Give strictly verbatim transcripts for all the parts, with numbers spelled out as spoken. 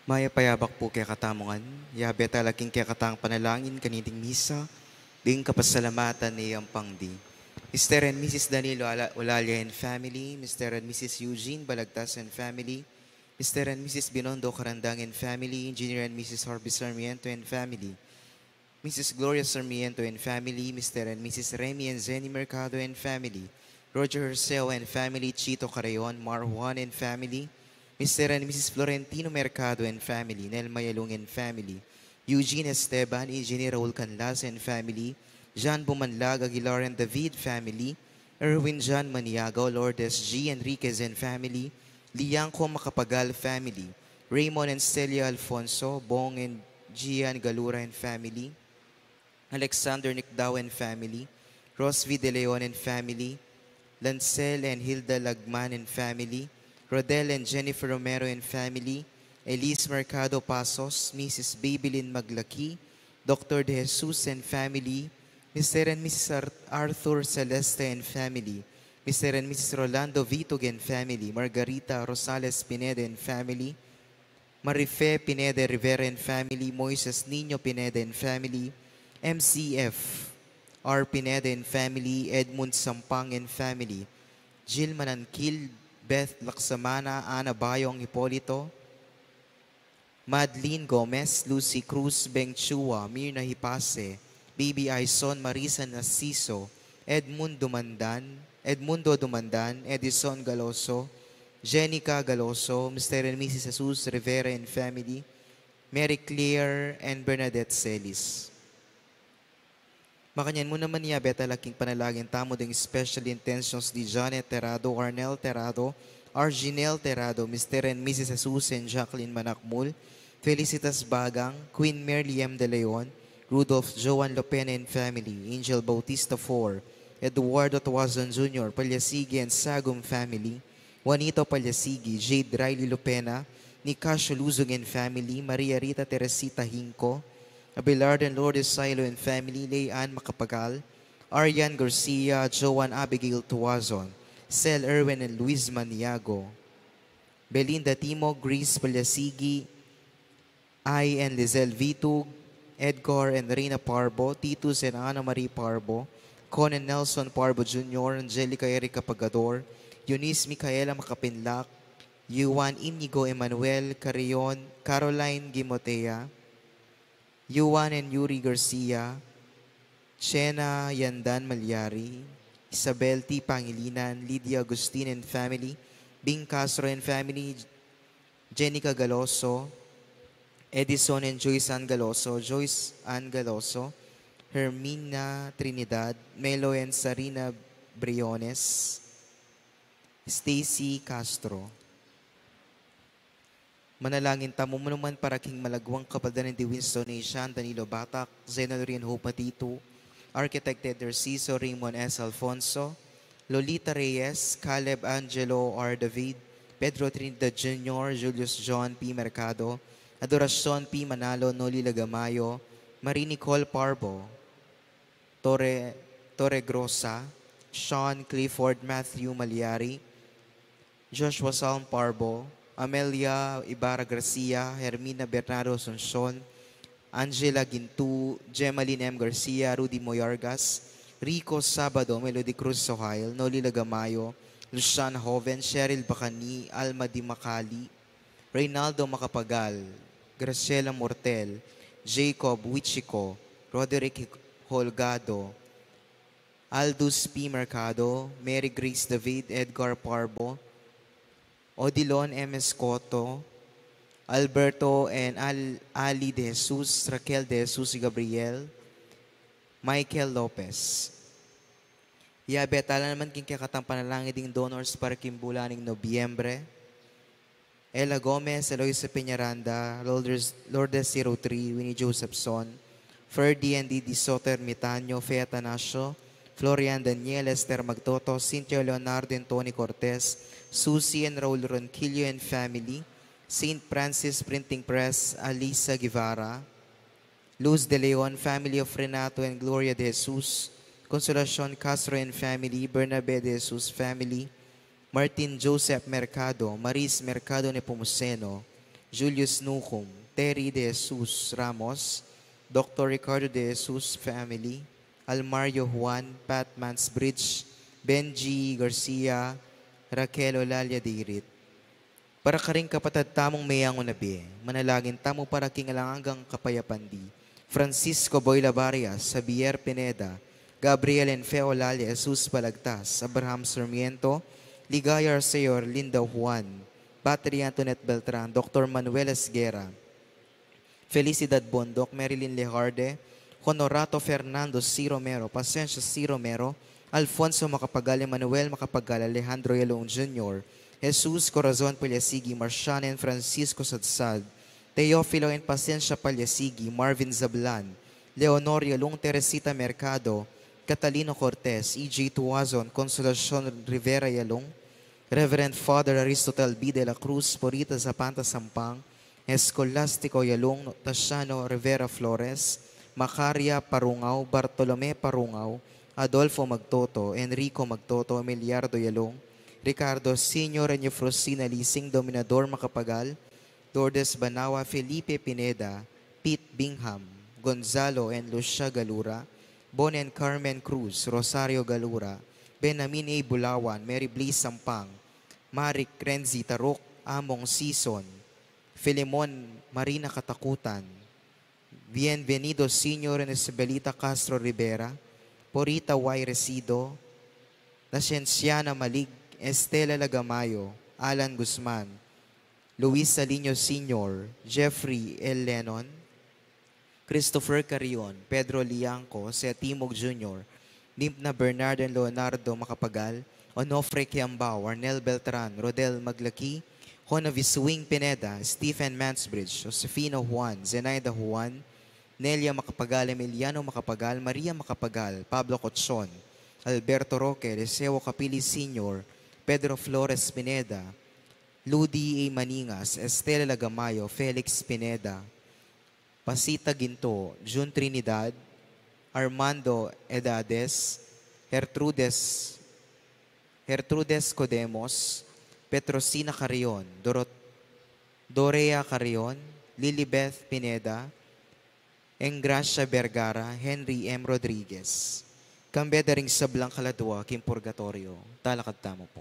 Mayap a yabak pu kekatamu ngan. Yabe tala king kekatang panalangin kaniting misa, ding kapasalamatan ne ampong di. Mister and Missus Danilo Ala-, Olalia and family, Mister and Missus Eugene Balagtas and family, Mister and Missus Binondo Karandang and family, Engineer and Missus Harvey Sarmiento and family, Missus Gloria Sarmiento and family, Mister and Missus Remy and Zenny Mercado and family, Roger Herceo and family, Chito Carayon, Mar Juan and family, Mister and Missus Florentino Mercado and family, Nel Mayalung and family, Eugene Esteban, Engineer Raul Canlas and family, Jean Bumanlag, Aguilar and David family, Erwin John Maniago, Lourdes G Enriquez and family, Lianco Macapagal family, Raymond and Celia Alfonso, Bong and Gian Galura and family, Alexander Nicdao and family, Rosvi De Leon and family, Lancel and Hilda Lagman and family, Rodel and Jennifer Romero and family, Elise Mercado Pasos, Missus Babylin Maglaki, Doctor De Jesus and family, Mister and Missus Ar-, Arthur Celeste and family, Mister and Missus Rolando Vitug and family, Margarita Rosales Pineda and family, Marife Pineda Rivera and family, Moises Niño Pineda and family, M C F R Pineda and family, Edmund Sampang and family, Jill Mananquil, Beth Laksamana, Ana Bayong Hipolito, Madeline Gomez, Lucy Cruz, Beng Chua, Mirna Hipase, Bibi Aison, Marisa Narciso, Edmund Dumandan, Edmundo Dumandan, Edison Galoso, Jenica Galoso, Mister and Missus Jesus Rivera and family, Mary Claire and Bernadette Celis. Makanyan mu naman, yabe tala king panalangin tamu ding special intentions di Janet Terado, Arnel Terado, Arginel Terado, Mister and Missus Jesus and Jacqueline Manakmul, Felicitas Bagang, Queen Merly M. De Leon, Rudolph Joan Lopena and family, Angel Bautista four, Eduardo Tuazon Junior, Palyasigi and Sagum family, Juanito Palyasigi, Jade Riley Lopena, Nicasio Luzon and family, Maria Rita Teresita Hinco, Abelardo and Lourdes Silo and family, Lay Ann Macapagal, Arian Garcia, Joan Abigail Tuazon, Sel Erwin and Luis Maniago, Belinda Timo, Grace Palyasigi, Ai and Lizelle Vitug, Edgar and Rina Parbo, Titus and Ana Marie Parbo, Con and Nelson Parbo Junior, Angelica Erica Pagador, Eunice Micaela Macapinlac, Yuan Inigo Emmanuel, Carion, Caroline Gimotea, Yuan and Yuri Garcia, Chena Yandan Malyari, Isabel T. Pangilinan, Lydia Agustin and family, Bing Castro and family, Jenica Galoso, Edison and Joyce Ann Galoso, Joyce Ann Galoso, Hermina Trinidad, Melo and Sarina Briones, Stacy Castro. Manalangin tamu mu naman para king malagwang kapaldanan di Winston Nation, Danilo Batak, Zeno Lorien Hope Matitu, Architect Ted Narciso, Raymond S. Alfonso, Lolita Reyes, Caleb Angelo R. David, Pedro Trinidad Junior, Julius John P. Mercado, Adoracion P. Manalo, Noli Lagamayo, Marie Nicole Parbo, Torre, Torregrosa, Sean Clifford Matthew Maliari, Joshua Salm Parbo, Amelia Ibarra Garcia, Hermina Bernardo Asuncion, Angela Gintu, Gemaline M. Garcia, Rudy Moyargas, Rico Sabado, Melody Cruz Sohail, Noli Lagamayo, Luciana Joven, Cheryl Bacani, Alma Di Macali, Reynaldo Macapagal, Graciela Mortel, Jacob Wichiko, Roderick Holgado, Aldous P. Mercado, Mary Grace David, Edgar Parbo, Odilon M. Escoto, Alberto and Al-, Ali De Jesus, Raquel De Jesus y Gabriel, Michael Lopez. Yabe tala naman king kekatang panalangin ding donors para king bulan ning Nobyembre. Ella Gomez, Eloisa Peñaranda, Lourdes, Lourdes zero three, Winnie Josephson, Ferdy and Didi Soto Ermitaño, Fe Atanasio, Florian Daniel, Esther Magtoto, Cynthia Leonardo and Tony Cortez, Susie and Raul Ronquillo and family, Saint Francis Printing Press, Alisa Guevara, Luz De Leon, family of Renato and Gloria De Jesus, Consolacion Castro and family, Bernabe De Jesus family, Martin Joseph Mercado, Maris Mercado Nepomuceno, Julius Nucum, Terry De Jesus Ramos, Doctor Ricardo De Jesus family, Almario Juan, Pat Mansbridge, Benji Garcia, Raquel Olalia Dirit. Para karing kapatad tamung meyangu na bie, manalangin tamu para king alang anggang kapayapan di Francisco Boy Labarias, Javier Pineda, Gabriel and Fe Olalia, Jesus Balagtas, Abraham Sarmiento, Ligaya Arceo, Linda Juan, Patria Antoinette Beltran, Doctor Manuel Esguerra, Felicidad Bondoc, Marilyn Lejarde, Honorato Fernando C. Romero, Pasencio C. Romero, Alfonso Macapagal, Emmanuel Macapagal, Alejandro Yalung Junior, Jesus Corazon Palyasigi, Marciana and Francisco Sadsad, Teofilo and Pasensia Palyasigi, Marvin Zablan, Leonor Yalung, Teresita Mercado, Catalino Cortez, E J Tuazon, Consolacion Rivera Yalung, Reverend Father Aristotel B. de la Cruz, Porita Zapanta Sampang, Escolastico Yalung, Tasiano Rivera Flores, Macaria Parungao, Bartolome Parungao, Adolfo Magtoto, Enrico Magtoto, Emiliardo Yalung, Ricardo Senior and Eufrosina Lising, Dominador Macapagal, Lourdes Banawa, Felipe Pineda, Pete Bingham, Gonzalo and Lucia Galura, Bon and Carmen Cruz, Rosario Galura, Benamin A. Bulawan, Mary Blaze Sampang, Maric Renzi Taruk, Among Sison, Filemon Marina Katakutan, Bienvenido Senior and Isabelita Castro Rivera, Porita Y. Resido, Nascenciana Malig, Estela Lagamayo, Alan Guzman, Luis Saliño Senior, Jeffrey L. Lennon, Christopher Carrion, Pedro Liangco, Jose Timog Junior, Limpna Bernard and Leonardo Macapagal, Onofre Kiambao, Arnel Beltran, Rodel Maglaki, Hona Visuing Pineda, Stephen Mansbridge, Josefino Juan, Zenaida Juan, Nelia Macapagal, Emiliano Macapagal, Maria Macapagal, Pablo Cochon, Alberto Roque, Eliseo Capili Senior, Pedro Flores Pineda, Ludi A. Maningas, Estela Lagamayo, Felix Pineda, Pasita Ginto, Jun Trinidad, Armando Edades, Gertrudes, Gertrudes Codemos, Petrosina Carrion, Dorot-, Dorea Carrion, Lilibeth Pineda, Engracia Vergara, Henry M. Rodriguez. Kambe da ring sablang kaladua king purgatoryo. Talakad tamu pu.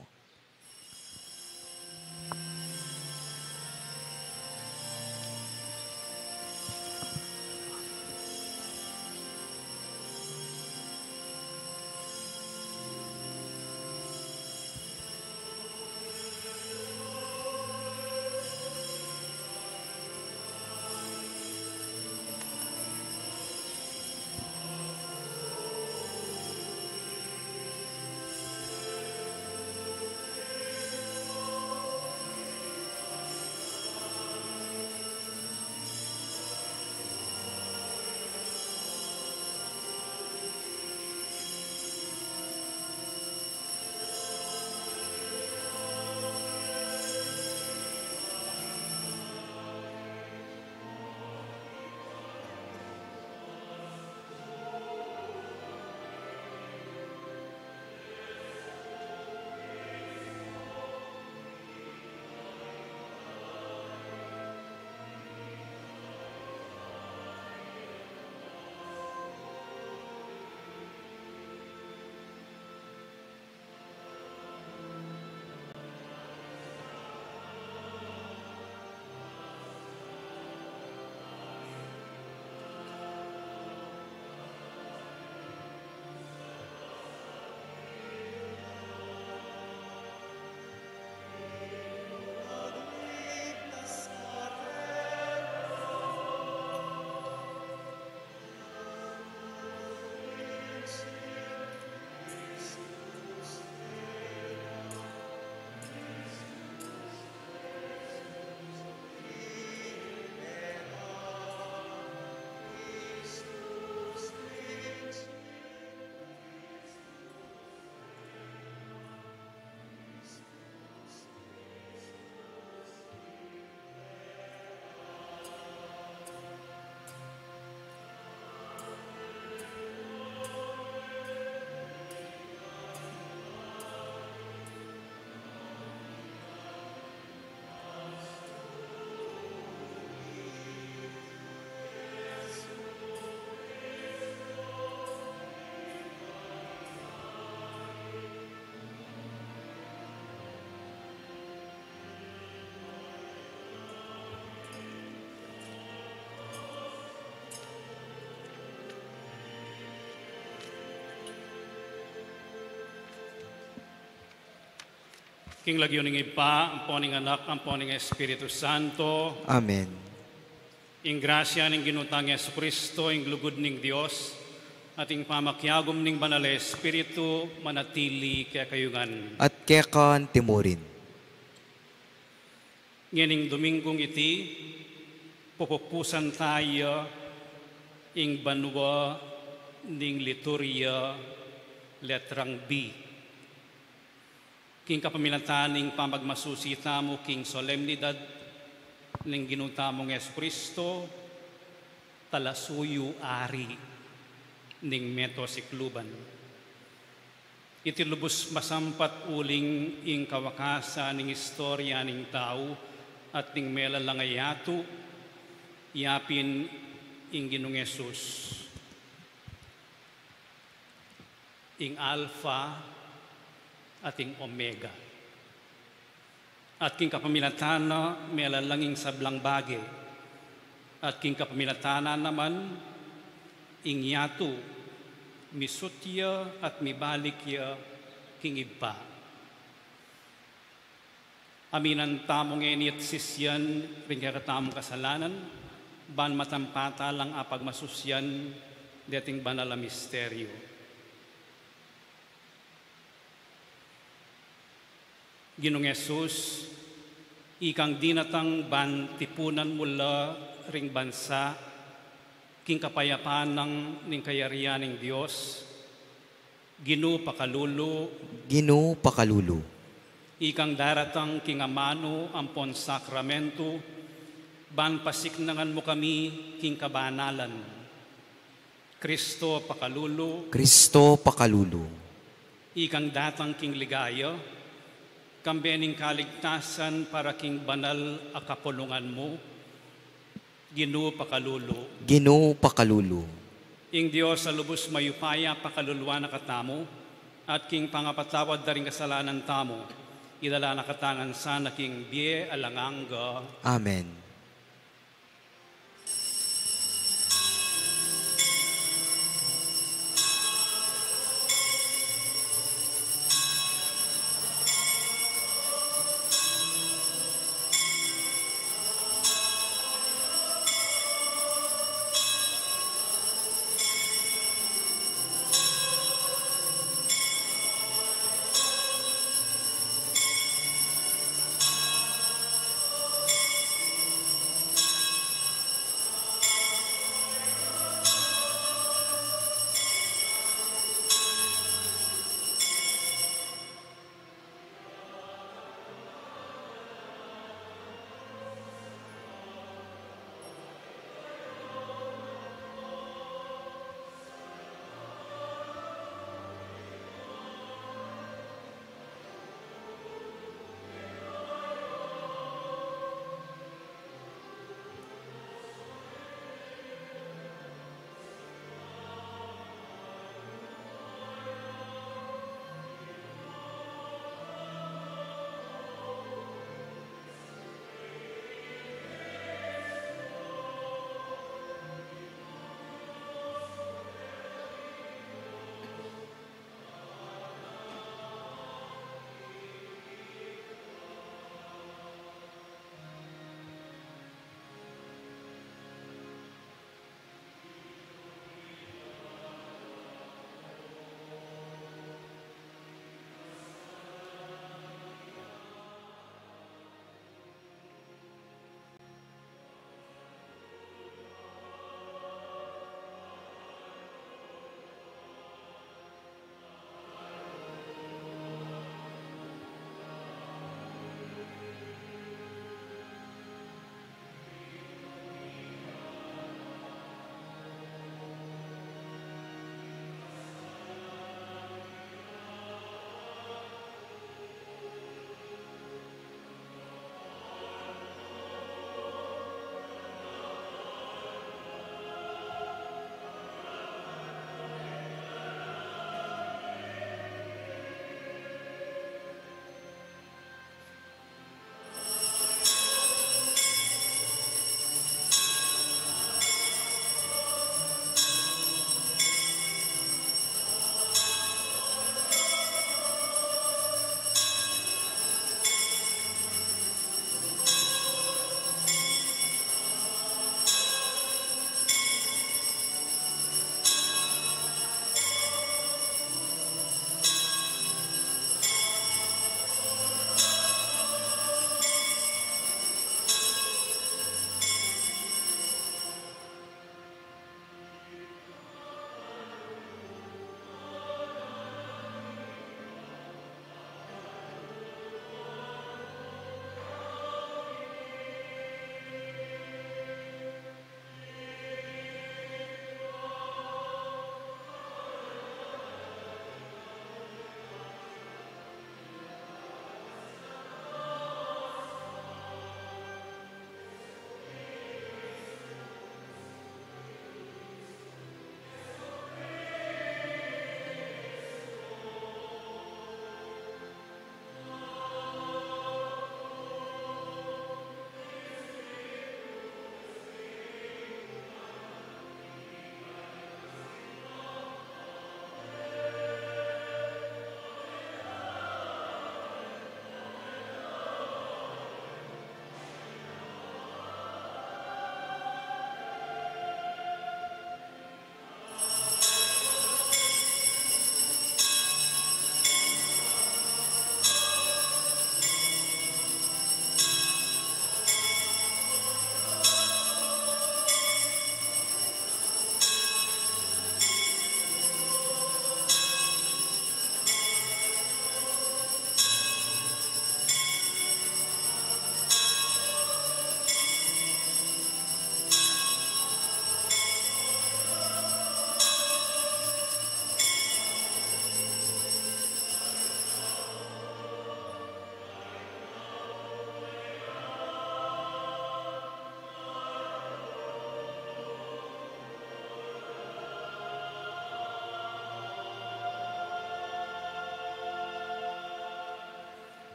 King lagyu ning Ibpa, ampo ning Anak, ampo ning Espiritu Santo. Amen. Ing grasya ning Ginu tang Jesucristo, ing lugud ning Dios, at ing pamakiagum ning Banal a Espiritu, manatili kekayu ngan. At keka antimurin. Ngening Dominggung iti, pupupusan taya ing banua ning liturya letrang B. King kapamilatan ning pamagmasusi tamu king solemnidad ning Ginu tamung Jesucristo, talasuyu ari ning meto sikluban. Iti lubus masampat uling ing kawakasan ning istorya ning tau at ning melalang a yatu, yapin ing Ginung Jesus, ing Alpha at ing Omega. At king kapamilatan na melalang ing sablang bage, at king kapamilatan na naman ing yatu, misut ya at mibalik ya king Ibpa. Aminan tamu ngeni at sisian ring kekatamung kasalanan, ban matampat ta lang apagmasusian deting banal a misteryo. Ginung Jesus, ikang dinatang ban tipunan mu la ring bansa king kapayapan nang ning kayarian ning Dios, Ginu pakalulu. Ginu pakalulu. Ikang daratang king amanu ampon sakramentu, ban pasiknangan mu kami king kabanalan. Kristo pakalulu. Kristo pakalulu. Ikang datang king ligaya, kambe ning kaligtasan para king banal a kapulungan mu, Ginu pakalulu. Ginu pakalulu. Ing Dios a lubus mayupaya pakaluluan na katamu, at king pangapatawad da ring kasalanan tamu, idala na katamu ngan sana king bie alang angga. Amen.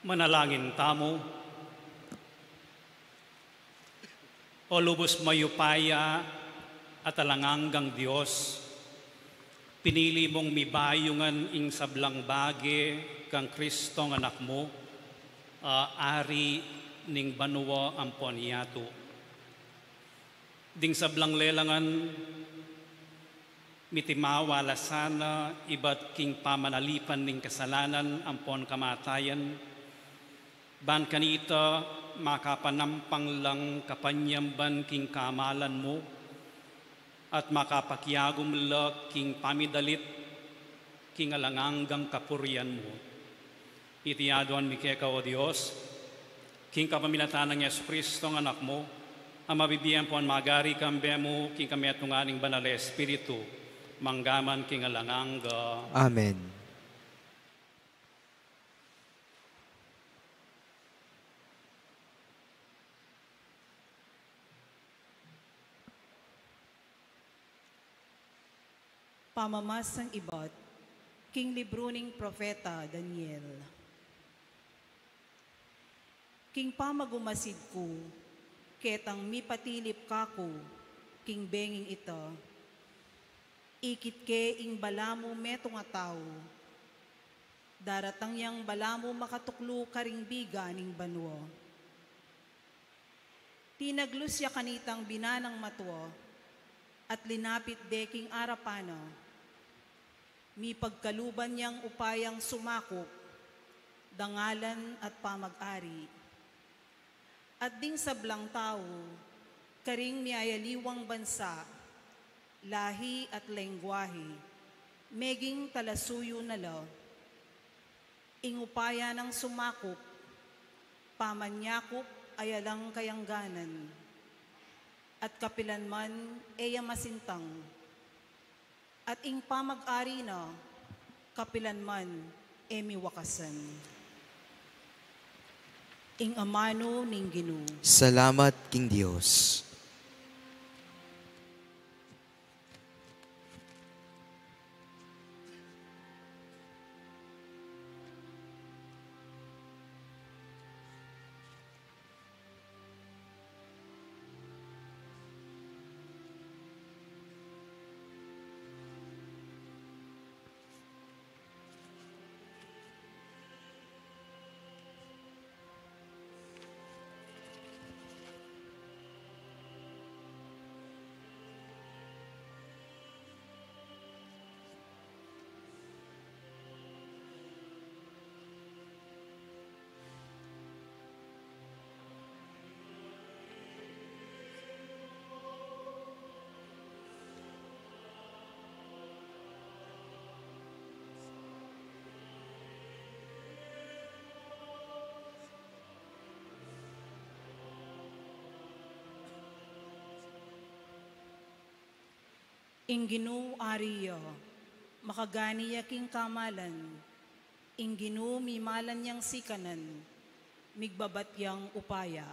Manalangin tamu. O lubus mayupaya at alang anggang Dios, pinili mung mibayungan ing sablang bage kang Kristong Anak mu, a Ari ning banua ampon yatu. Ding sablang lelangan, mitimawa la sana ibat king pamanalipan ning kasalanan ampon kamatayan, ban kanita makapanampang lang kapanyamban king kamalan mu, at makapakiagum la king pamidalit king alang anggang kapurian mu. Iti aduan mi keka, o Dios, king kapamilatan nang Jesucristo, Anak mu, a mabibie ampon magari kambe mu king kametungan ning Banal a Espiritu, mangga man king alang angga. Amen. Pamamasang ibat king libru ning propeta Daniel. King pamagumasid ku, ketang mipatilip kaku king benging ita, ikit ke ing balamu metung a tau, daratang yang balamu makatuklu karing biga ning banua. Tinaglus ya kanitang binanang matua, at linapit de king arapan na. Mipagkaluban yang upayang sumakup, dangalan at pamag-ari. At ding sablang tau, karing miyayaliwang bansa, lahi at lengguahe, meging talasuyu na la. Ing upaya nang sumakup, pamanyakup a alang kayangganan, at kapilan man e ya masintang, at ing pamag-ari na kapilan man e miwakasan. Ing amanu ning Ginu. Salamat king Dios. Ing Ginu ari ya, makagani ya king kamalan. Ing Ginu mimalan yang sikanan, migbabat yang upaya.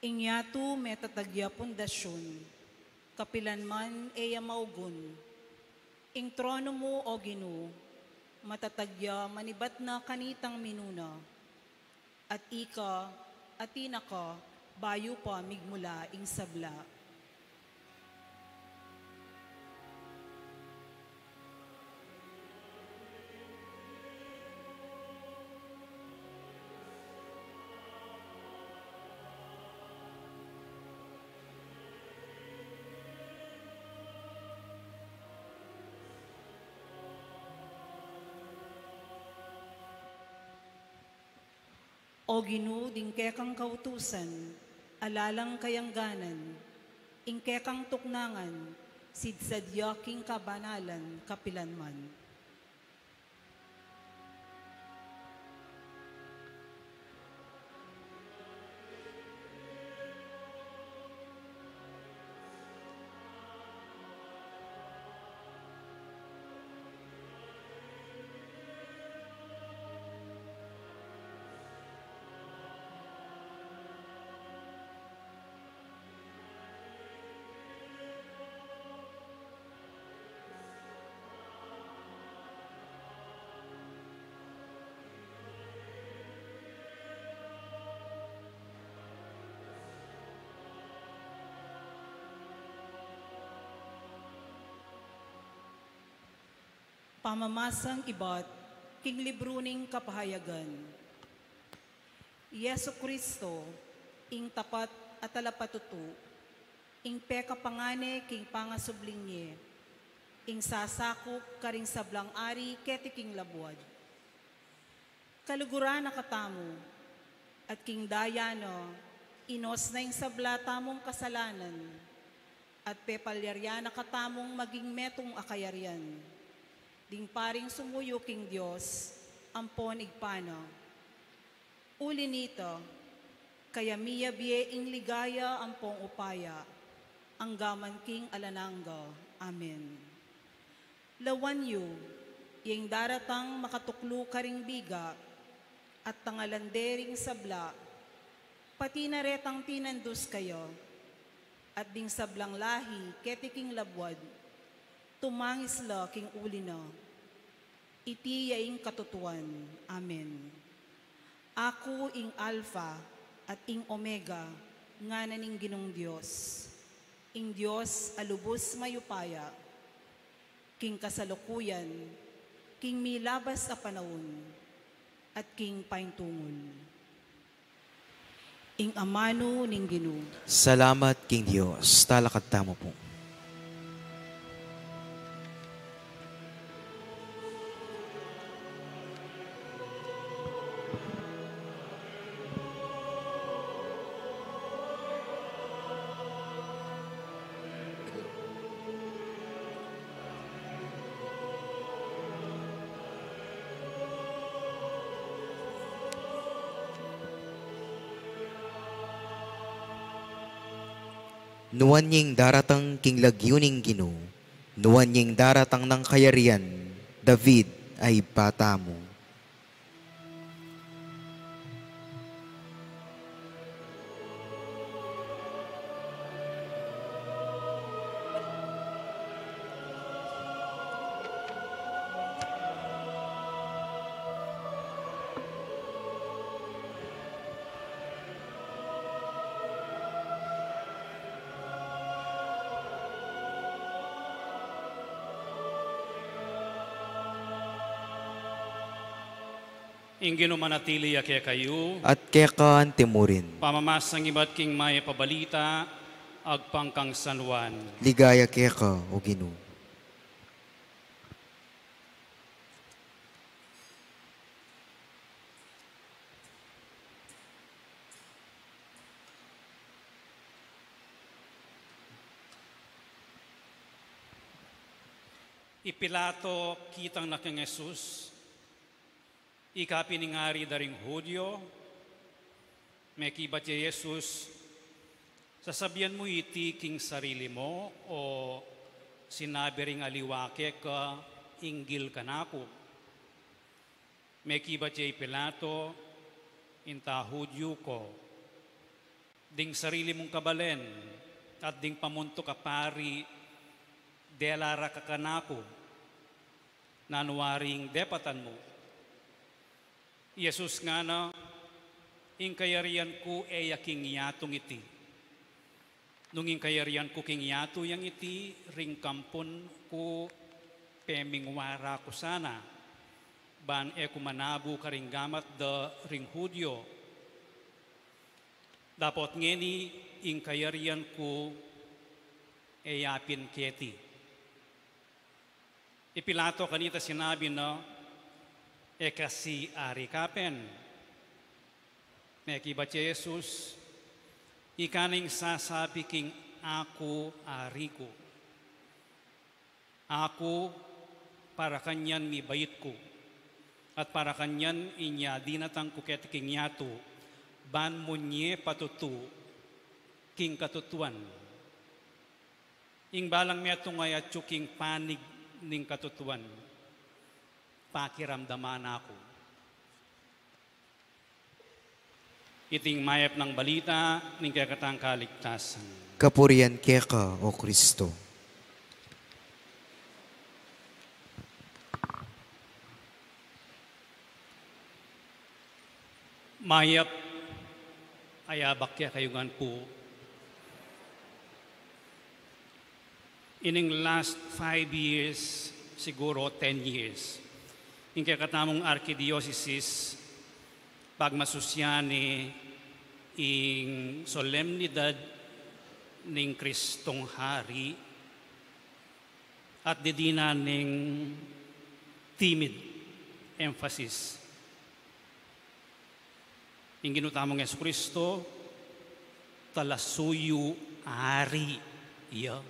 Ing yatu metatag ya pundasyun, kapilan man e ya maugun. Ing tronu mu, o Ginu, matatag ya manibat na kanitang minuna. At ika, atin na ka, bayu pa migmula ing sabla. O Ginu, ding kekang kautusan, ala lang kayangganan, ing kekang tuknangan, sidsad ya king kabanalan kapilan man. Pamamasang ibat king libru ning Kapahayagan. Jesu Kristo, ing tapat a talapatutu, ing pekapangane king pangasubling ne, ing sasakup karing sablang ari keti king labuad. Kaluguran na katamu, at king daya na, inos na ing sabla tamung kasalanan, at pepalyarian na katamung maging metung a kayarian, ding paring sumuyu king Dios ampon Ibpa na. Uli nita, kaya miyabie ing ligaya ampong upaya, anggaman king alang angga. Amen. Lawan yu, ya ing daratang makatuklu karing biga, at tangalan de ring sabla, pati na retang tinandus kaya, at ding sablang lahi keti king labuad, tumangis la king uli na. Iti ya ing katutuan. Amen. Aku ing Alpha at ing Omega, ngana ning Ginung Dios, ing Dios a lubus mayupaya, king kasalukuyan, king milabas a panaun, at king paintungul. Ing amanu ning Ginu. Salamat king Dios. Talakad tamu pu. Nuan ya ing daratang king lagyu ning Ginu, nuan ya ing daratang nang kayarian, David a Ibpa tamu. Ing Ginu manatili ya kekayu. At keka antimurin. Pamamasang ibat king mayap a balita agpang kang San Juan. Ligaya keka, O Ginu. I Pilato kitang na kang Jesus, ika pin ing ari da ring Judio. Mekibat ya i Jesus, sasabian mu iti king sarili mu, o sinabi ring aliwa keka inggil kanaku? Mekibat ya i Pilato, inta Judio ku. Ding sarili mung kabalen at ding pamuntuk a pari, dela ra ka kanaku, nanu wari ing depatan mu? I Jesus ngana, ing kayarian ku e ya king yatung iti. Nung ing kayarian ku king yatu yang iti, ring kampun ku pemingwara ku sana, ban e ku manabu karing gamat da ring Judio. Dapot ngeni ing kayarian ku e ya pin keti. I Pilato kanita sinabi na, e kasi ari ka pin? Mekibat ya i Jesus, ika na ing sasabi king aku ari ku. Aku, para kanyan mibait ku, at para kanyan inya dinatang ku keti king yatu, ban munye patutu king katutuan. Ing balang metung a atyu king panig ning katutuan, pakiramdaman na ku. Iting mayap nang balita ning kekatang kaligtasan. Kapurian keka, O Kristo. Mayap a yabak kekayu ngan pu. Ining last five years, siguro ten years. Ing kekatamung arkidiosesis, pagmasusyan ne ing solemnidad ning Kristong Hari at didinan ning timid emphasis. Ing Ginu tamung Jesucristo, talasuyu ari ya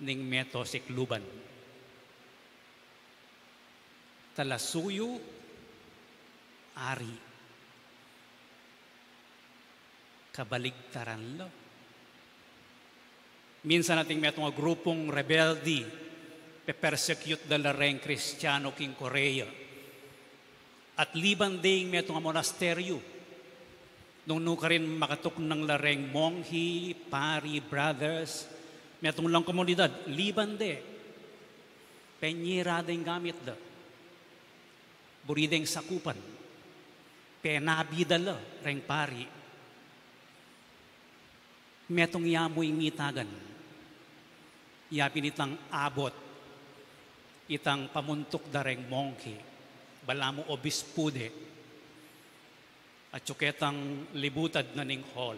ning meto sikluban. Talasuyu ari. Kabaligtaran la. Minsan ating metung a grupung rebelde, pepersecute da la reng Kristianu king Korea. At liban de ing metung a monasteryu, nung nukarin makatuknang la reng monghe, pari, brothers, metung lang komunidad, liban de, penyira deng gamit da. Buri deng sakupan, penabi da la reng pari. Metung ya mu ing mitagan, ya pin itang abot, itang pamuntuk da reng monghe, balamu obispu de, atyu ketang libutad na ning hall.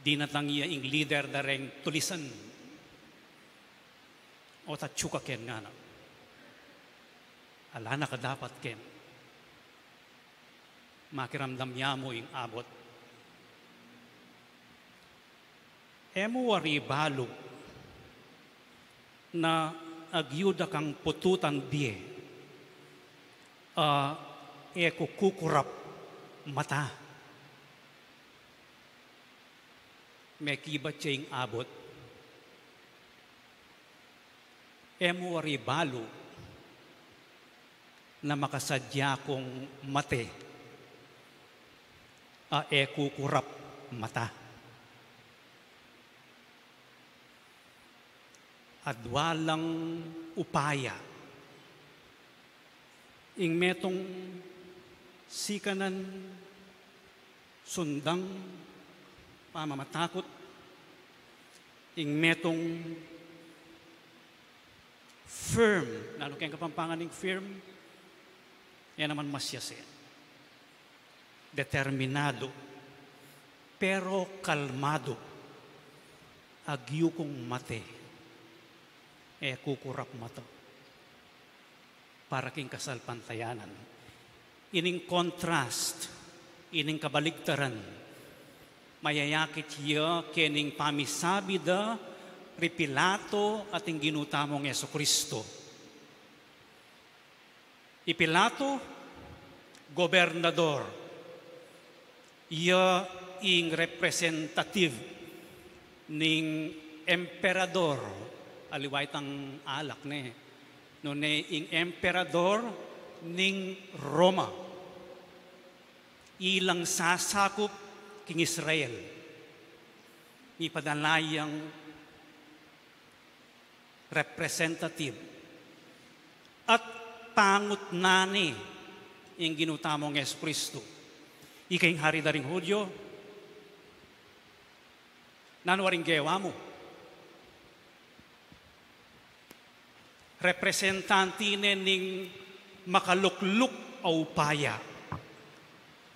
Dinatang ya ing lider da reng tulisan. O tatyu ka ken ngana. Ala na ka dapat ken. Makiramdam ya mu ing abot. E mu wari balu na agyu da kang pututan bie a e ku kukurap mata. Mekibat ya ing abot. E mu wari balu na makasadya kung mate a e kukurap mata. Adwa lang upaya. Ing metung sikanan sundang pamamatakut, ing metung firm, nanu keng Kapampangan ing firm? E naman masias e. Determinado, pero kalmado. Agyu kung mate, e kukurap mata. Para king kasalpantayanan. Ining contrast, ining kabaligtaran, mayayakit ya kening pamisabi da ri Pilato at ing Ginu tamung Jesucristo. I Pilato, gobernador, ya ing representative ning emperador, aliwa itang alak ne, nune ing emperador ning Roma, ilang sasakup king Israel. Mipadala yang representative at pangutnan ne ing Ginu tamung Jesucristo. Ika ing hari da ring Judio? Nanu waring gewa mu? Representante ne ning makalukluk a upaya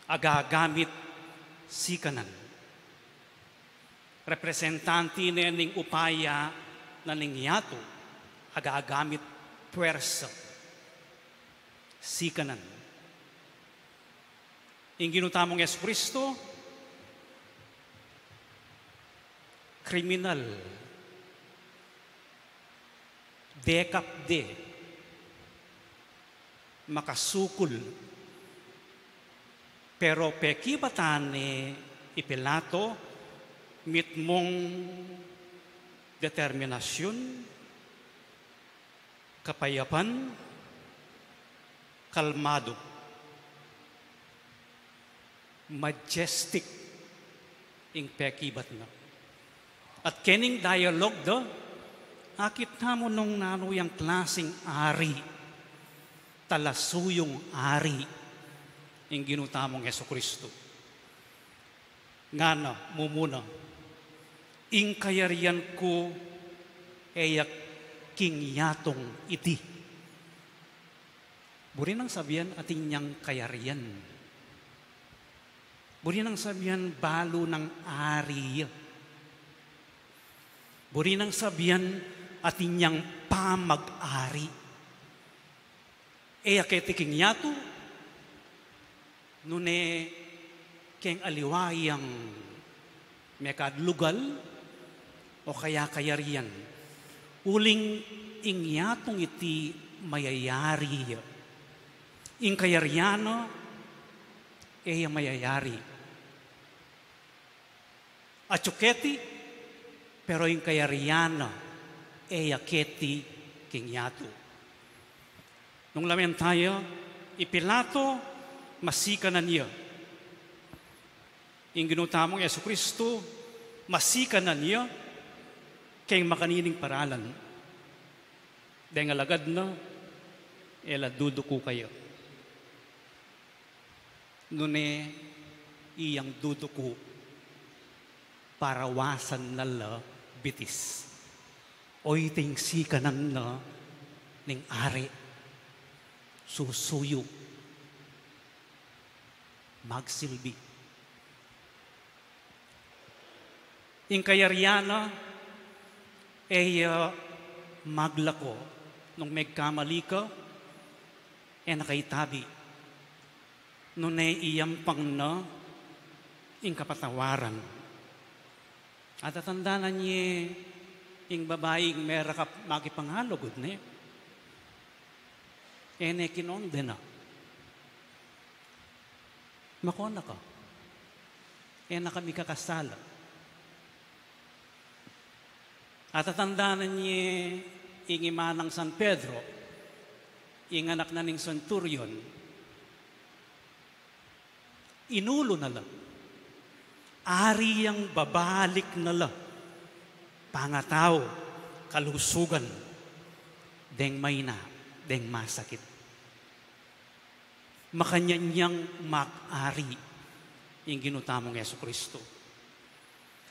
a gagamit sikanan. Representante ne ning upaya na ning yatu a gagamit puwersa sikanan. Ing Ginu tamung Jesucristo, kriminal, dekap de, makasukul, pero pekibatan ne i Pilato mitmung determinasyun, kapayapan, kalmado, majestic ing pekibat na. At kening dialogue da, akit na mu nung nanu yang klasing ari, talasuyung ari, ing Ginu tamung Jesucristo. Ngana, mumuna, ing kayarian ku e ya king yatung iti. Buri nang sabian atin yang kayarian. Buri nang sabian balu nang ari. Buri nang sabian atin yang pamag-ari. E ya keti king yatu, nune keng aliwa yang mekad lugal o kaya kayarian. Uling ing yatung iti mayayari ya. Ing kayarian na e ya mayayari. Atyu keti, pero ing kayarian na e ya keti king yatu. Nung lawen taya, i Pilato, masikanan ya. Ing Ginu tamung Jesucristo, masikanan ya, keng makanining paralan. Deng alagad na, e la duduku kaya. Nune iyang duduku, parawasan na la bitis. O iting sikanan na ning ari, susuyu, magsilbi. Ing kayarian na e ya maglako nung megkamali ka, e na ka itabi. Nune iyampang na ing kapatawaran. Atatandanan ye ing babaing merakap makipangalugud ne. E ne kinondena. Makona ka. E na ka mikakasala. Atatandanan ye ing ima nang San Pedro, ing anak na ning centurion, inulu na la. Ari yang babalik na la. Pangatau, kalusugan, deng maina, deng masakit. Makanyan yang mag-ari ing Ginu tamung Jesucristo.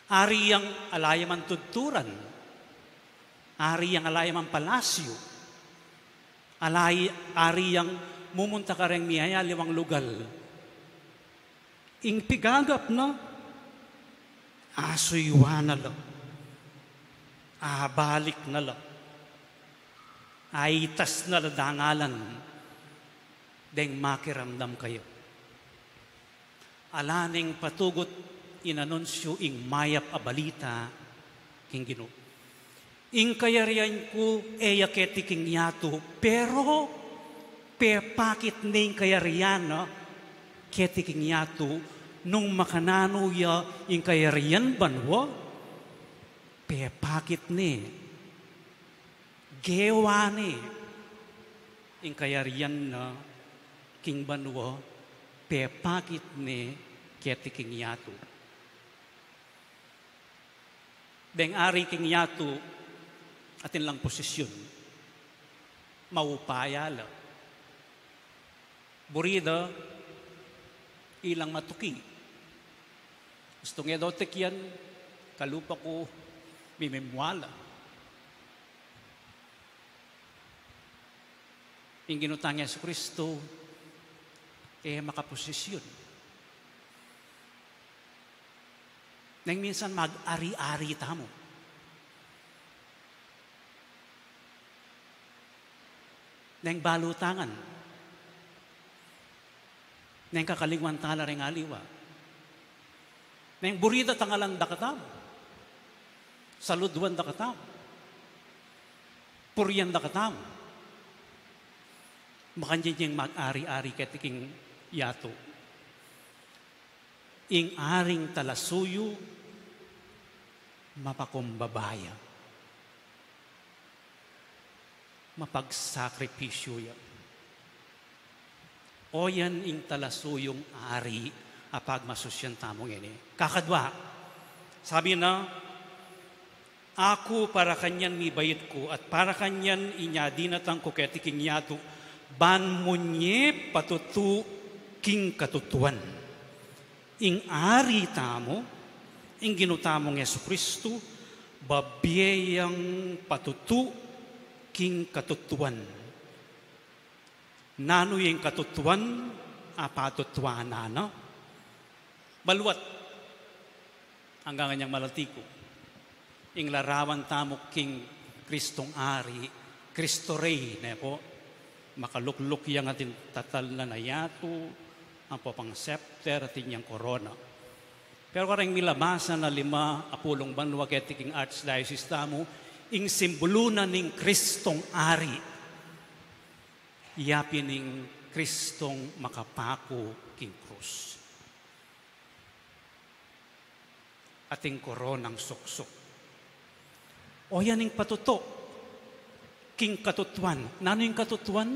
Ari yang ala ya man tudturan, ari yang ala ya man palasyu, ala y-, ari yang mumunta kareng miyayaliwang lugal. Ing pigagap na, asuyuan na la, abalik na la, aitas na la dangalan, deng makiramdam kaya. Ala neng patugut inanunsyu ing mayap a balita king Ginu. Ing kayarian ku e ya keti king yatu, pero pepakit ne ing kayarian na keti king yatu, nung makananu ya ing kayarian banua, pepakit ne, gewa ne, ing kayarian na king banua, pepakit ne keti king yatu. Deng ari king yatu, atin lang posisyun. Maupaya la. Buri da, ilang matuki. Gustu nge daw tikian, kalupa ku, mimimwala. Ing Ginu tang Jesucristo, e makaposisyun. Neng minsan mag-ari-ari tamu. Neng balu tangan. Neng kakalingwan tala reng aliwa. Neng buri da tangalan da katamu. Saluduan da katamu. Purian da katamu. Makanyan yang mag-ari-ari keti king yatu. Ing aring talasuyu, mapakumbaba ya. Mapagsakripisyu ya. O yan ing talasuyung ari a pagmasusyan tamu ngeni. Kakadwa, sabi na, Aku para kanyan mibait ku, at para kanyan inya dinatang ku keti king yatu, ban munye patutu king katutuan. Ing Ari tamu, ing Ginu tamung Jesucristo, babie yang patutu King katutuan. Nanu ya ing katutuan a patutuanan na? Maluat. Anggang inyang malati ku. Ing larawan tamu king Kristong Ari, Cristo Rey, ne pu? Makalukluk yang atin tatalnan a yatu, ampo pang scepter, atin yang korona. Pero kareng milabasan a lima a pulung banua keti king Archdiocese tamu, ing simbolu na ning Kristong Ari. Ya pin ing Kristong makapaku king krus. Atin koronang suksuk. O yan ing patutu king katutuan. Nanu ing katutuan?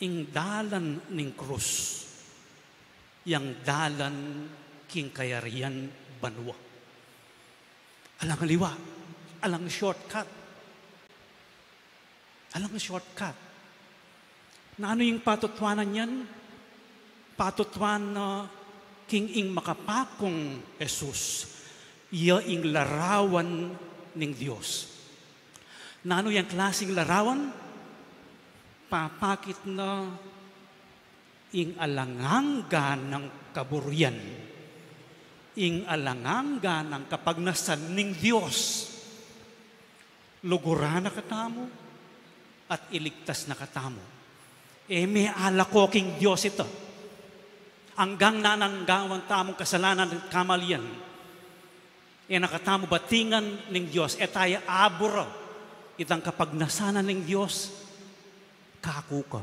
Ing dalan ning krus. Yang dalan king kayarian banua. Alang aliwa, alang shortcut. Alang shortcut. Nanu ing patutuanan yan? Patutuanan na king ing makapakung Jesus, ya ing larawan ning Dios. Nanu yang klasing larawan? Papakit na ing alang angga nang kaburian, ing alang angga nang kapagnasan ning Dios. Luguran na katamu at iligtas na katamu. E me alako king Dios ita. Anggang nananggawan tamung kasalanan at kamalian, e na katamu batingan ning Dios, e taya abura itang kapagnasan ning Dios. Kaku ka,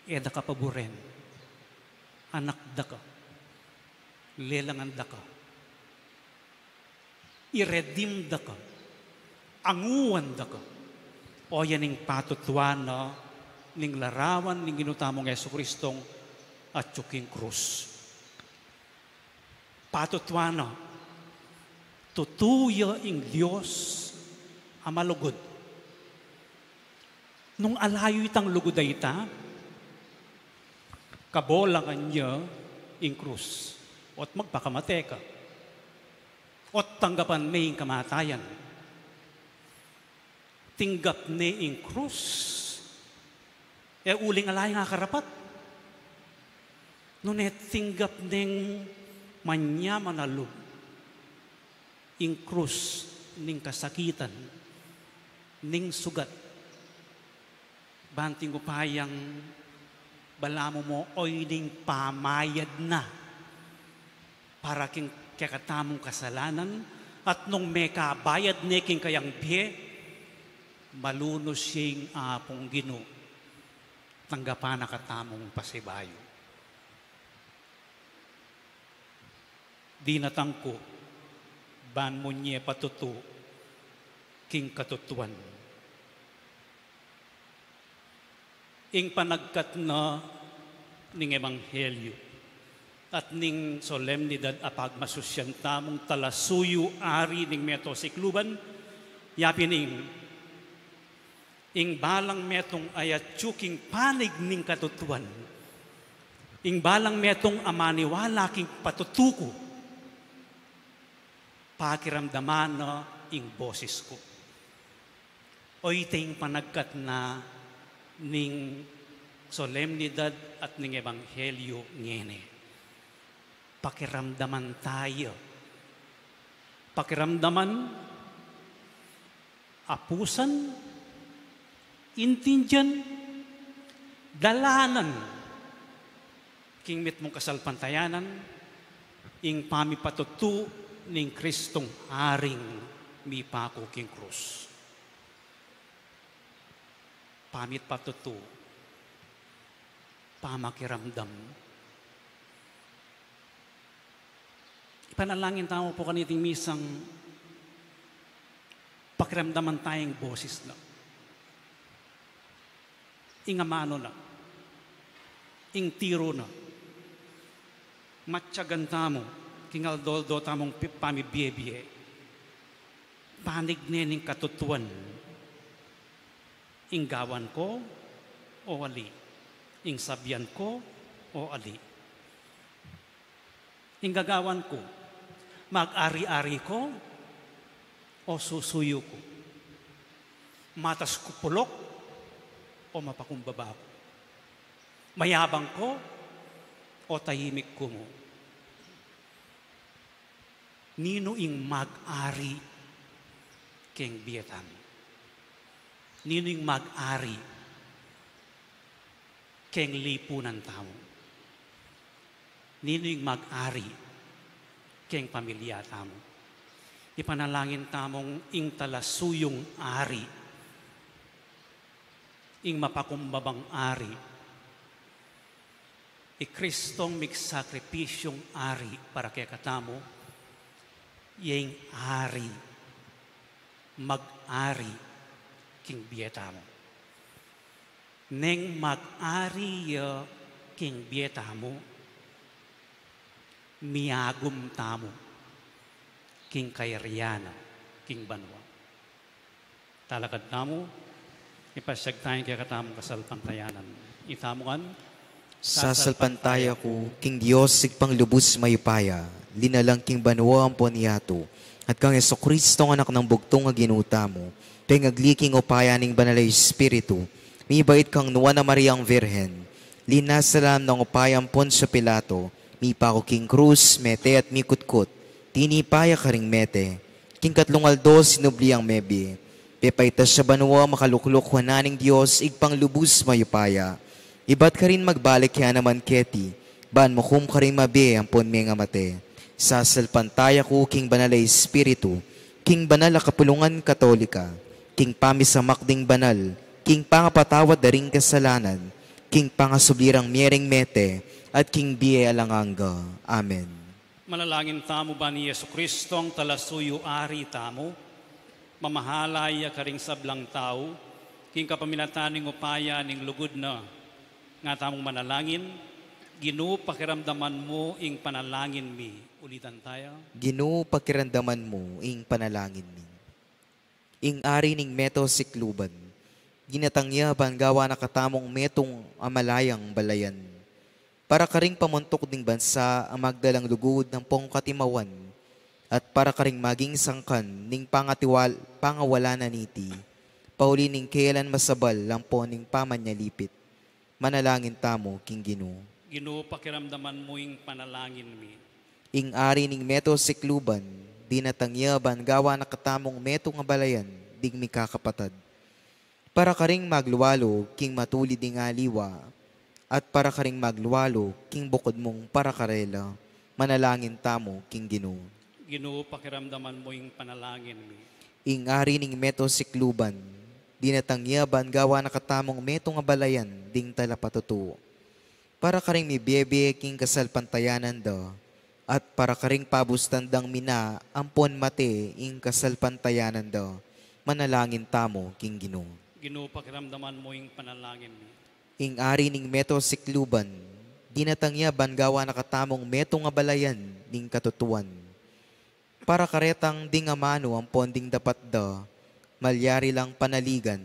e da ka paburen, anak da ka, lelangan da ka, i-redeem da ka, anguan da ka. O yan ing patutuanan na ning larawan ning Ginu tamung Jesucristong atyu king krus. Patutuanan na, tutu ya ing Dios a malugud. Nung alayu itang lugud a ita, kabolangan ya ing krus, ot magpakamate ka, ot tanggapan me ing kamatayan. Tinggap ne ing krus, e uling ala yang akarapat. Nune tinggap neng manyaman a lub ing krus ning kasakitan, ning sugat. Ban tingupayang balamu mo, oy ning pamayad na para king kekatamung kasalanan, at nung mekabayad ne king kayang bie, malunus ya ing Apung Ginu, tanggapan na katamung pasibayu. Dinatang ku ban mu nye patutu king katutuan. Ing panagkat na ning ebanghelyu at ning solemnidad a pagmasusyan tamung talasuyu ari ning meto sikluban, yapin ing, ing balang metung a atyu king panig ning katutuan, ing balang metung a maniwala king patutu ku, pakiramdaman na ing boses ku. Oyte ing panagkat na ning solemnidad at ning ebanghelyu ngeni. Pakiramdaman taya. Pakiramdaman, apusan, intindian, dalanan king mitmung kasalpantayanan ing pamipatutu ning Kristong Aring mipaku king krus. Pamipatutu, pamakiramdam. Ipanalangin tamu pu kaniting misang pakiramdaman taya ing boses na, ing amanu na, ing tiru na. Matyagan tamu king aldo-aldo tamung pi-, pamibie-bie. Panig ne ning katutuan. Ing gawan ko o ali? Ing sabian ko o ali? Ing gagawan ku, mag-ari-ari ku o susuyu ku? Matas ku pulok o mapakumbaba ku? Mayabang ku o tahimik ku mu? Ninu ing mag-ari keng bie tamu? Ninu ing mag-ari keng lipunan tamu? Ninu ing mag-ari keng pamilya tamu? Ipanalangin tamung ing talasuyung ari, ing mapakumbabang ari, i Kristong migsakripisyung ari para kekatamu, ya ing ari, mag-ari king bie tamu. Neng mag-ari ya king bie tamu, miagum tamu king kayarian na king banua. Talakad tamu, ipasyag taya ing kekatamung kasalpantayanan. Itamu ngan, sasalpantaya ku king Dios Ibpang lubus mayupaya, linalang king banua ampon yatu, at kang Jesucristo, Anak nang bugtung a Ginu tamu, pengagli king upaya ning Banal a Espiritu, mibait kang Nuan a Mariang Virgen, linasa la nang upaya ampon Poncio Pilato, mipaku king krus, mete at mikutkut, tinipa ya karing mete, king katlung aldo sinubli yang mebie, pepaitas ya banua, makalukluk wanan ning Dios Ibpang lubus mayupaya. Ibat karin magbalik ya naman keti, ban mukum karing mabie ampon mengamate. Sasalpantaya ku king Banal a Espiritu, king banal a kapulungan Katolika, king pamisamak ding banal, king pangapatawad da ring kasalanan, king pangasubli rang mie ring mete, at king bie alang angga. Amen. Manalangin tamu ban i Jesucristong talasuyu ari tamu, mamahala ya karing sablang tau, king kapamilatan ning upaya ning lugud na. Nga tamung manalangin, Ginu, pakiramdaman mu ing panalangin mi. Ulitan taya. Ginu, pakiramdaman mu ing panalangin mi. Ing ari ning meto sikluban, dinatang ya ban gawa na katamung metung a malayang balayan, para karing pamuntuk ding bansa a magdalang lugud ampong katimawan, at para karing maging sangkan ning pangatiwal-, pangawalanan niti, pauli ning keyalan masabal ampon ning pamanyalipit. Manalangin tamu king Ginu. Ginu, pakiramdaman mu ing panalangin mi. Ing ari ning meto sikluban, dinatang ya ban gawa na katamung metung a balayan ding mikakapatad, para karing maglualu king matulid ding aliwa, at para karing maglualu king bukud mung para karela. Manalangin tamu king Ginu. Ginu, pakiramdaman mu ing panalangin mi. Ing ari ning meto sikluban, dinatang ya ban gawa na katamung metung a balayan ding talapatutu, para karing mibiebie king kasalpantayanan da, at para karing pabustan dang mina ampon mate ing kasalpantayanan da. Manalangin tamu king Ginu. Ginu, pakiramdaman mu ing panalangin mi. Ing ari ning meto sikluban, dinatang ya ban gawa na katamung metung a balayan ning katutuan, para karetang ding amanu ampon ding dapat da, malyari lang panaligan,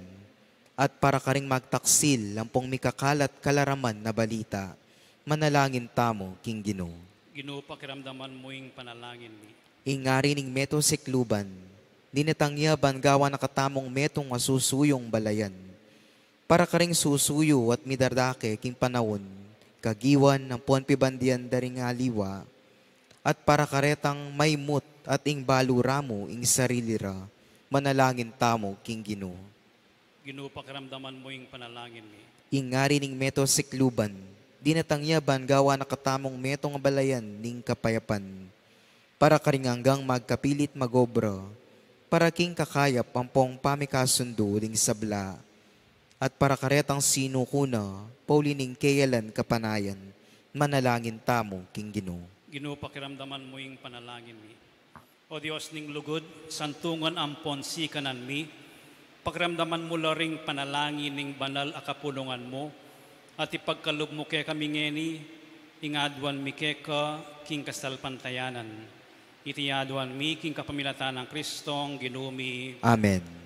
at para karing magtaksil ampong mikakalat kalaraman na balita. Manalangin tamu king Ginu. Ginu, pakiramdaman mu ing panalangin mi. Ing ari ning meto sikluban, dinatang ya ban gawa na katamung metung a susuyung balayan, para karing susuyu at midarake king panaun, kagiwan ampon pibandian da ring aliwa, at para karetang maimut at ing balu ramu ing sarili ra. Manalangin tamu king Ginu. Ginu, pakiramdaman mu ing panalangin mi. Ing ari ning meto sikluban, dinatang ya ban gawa na katamung metung a balayan ning kapayapan, para karing anggang magkapilit magobra, para king kakayap ampong pamikasundu ding sabla, at para karetang sinuku na, pauli ning keyalan kapanayan. Manalangin tamu king Ginu. Ginu, pakiramdaman mu ing panalangin mi. O Dios ning lugud, santungan ampon sikanan mi, pakiramdaman mu la ring panalangin ning banal a kapulungan mu, at ipagkalub mu kekami ngeni, ing aduan mi keka king kasalpantayanan. Iti aduan mi king kapamilatan nang Kristong Ginu mi. Amen.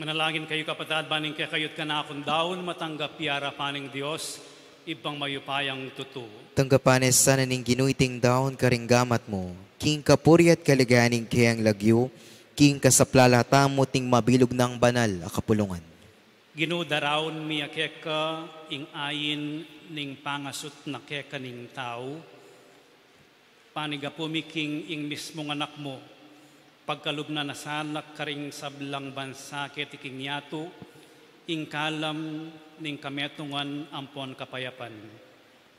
Manalangin kayu, kapatad, ban ing kekayu't kanakung daun matanggap ya king arapan ning Dios, Ibpang mayupayang tutu. Tanggapan na sana ning Ginu iting daun karing gamat mu, king kapurian at kaligayan ning kayang lagyu, king kasaplalan tamu at ning mabilug nang banal a kapulungan. Ginu, daraun mi ya keka ing ain ning pangasut na keka ning tau, panigapu mi king ing mismung Anak mu, pagkalub na na sana karing sablang bansa keti king yatu, ing kalam ning kametungan ampon kapayapan.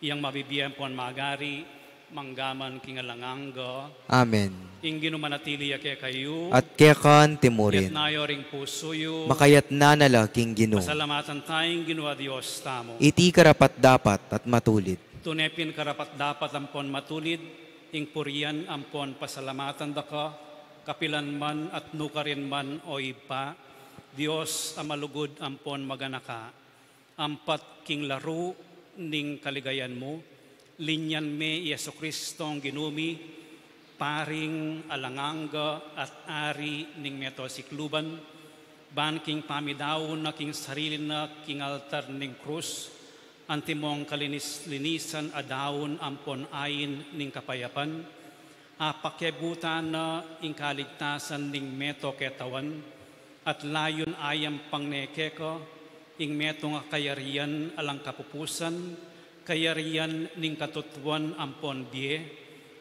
Yang mabibie ampon magari, mangga man king alang angga. Amen. Ing Ginu manatili ya kekayu. At keka naman murin. Itas yu ring pusu yu. Makatas na la king Ginu. Pasalamatan taya ing Ginu a Dios tamu. Iti karapat-dapat at matulid. Tune pin karapat-dapat ampon matulid, ing purian ampon pasalamatan da ka, kapilan man at nukarin man, o Ibpa, Dios a malugud ampon maganaka. Ampat king laru ning kaligayan mu, linyan me i Jesucristong Ginu mi, paring alang angga at ari ning meto sikluban, ban king pamidaun na king sarili na king altar ning krus, antimong kalinis-linisan a daun ampon ain ning kapayapan, apakiabutan na ing kaligtasan ning meto ketawan, at layun ayampang ne keka ing metung a kayarian alang kapupusan, kayarian ning katutuan ampon bie,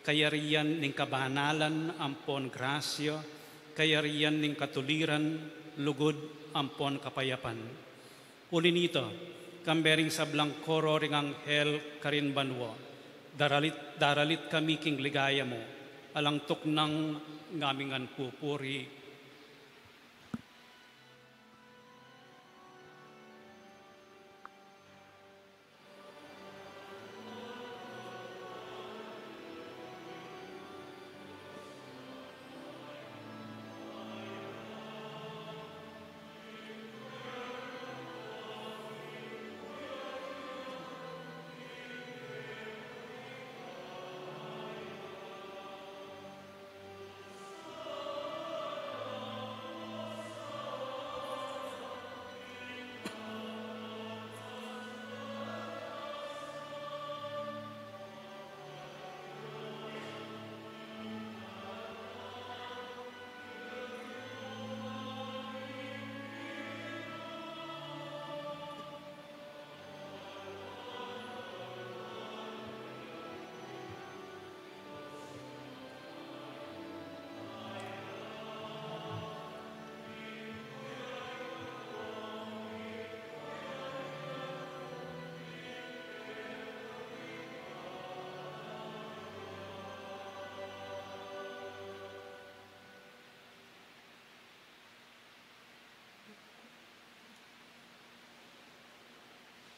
kayarian ning kabanalan ampon grasya, kayarian ning katuliran, lugud ampon kapayapan. Uli nita, kambe ring sablang koro ring anghel karin banua, daralit, daralit kami king ligaya mu, alang tuknang ngaming ngan pupuri.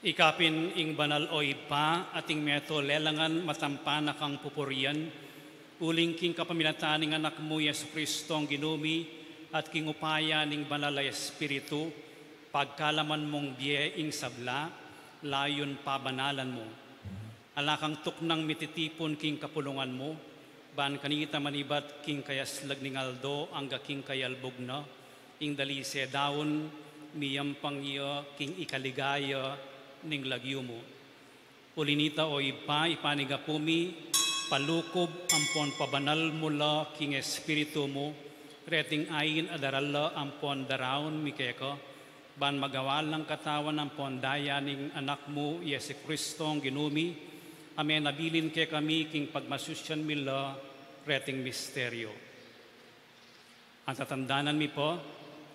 Ika pin ing banal, o Ibpa, at ing meto lelangan matampa na kang pupurian, uling king kapamilatan ning Anak mu, Jesucristong Ginu mi, at king upaya ning Banal a Espiritu, pagkalaman mung bie ing sabla, layun pabanalan mu. Ala kang tuknang mititipun king kapulungan mu, ban kanita manibat king kayaslag ning aldo angga king kayalbug na, ing dalise daun, miyampang ya king ikaligaya ning lagyu mu. Uli nita, o Ibpa, ipanigapu mi, palukub ampon pabanal mu la king Espiritu mu, reting ain a daral la ampon daraun mi keka, ban magawa lang katawan ampon daya ning Anak mu, Jesucristong Ginu mi, a menabilin kekami king pagmasusian mi la reting misteryo. At tatandanan mi pu,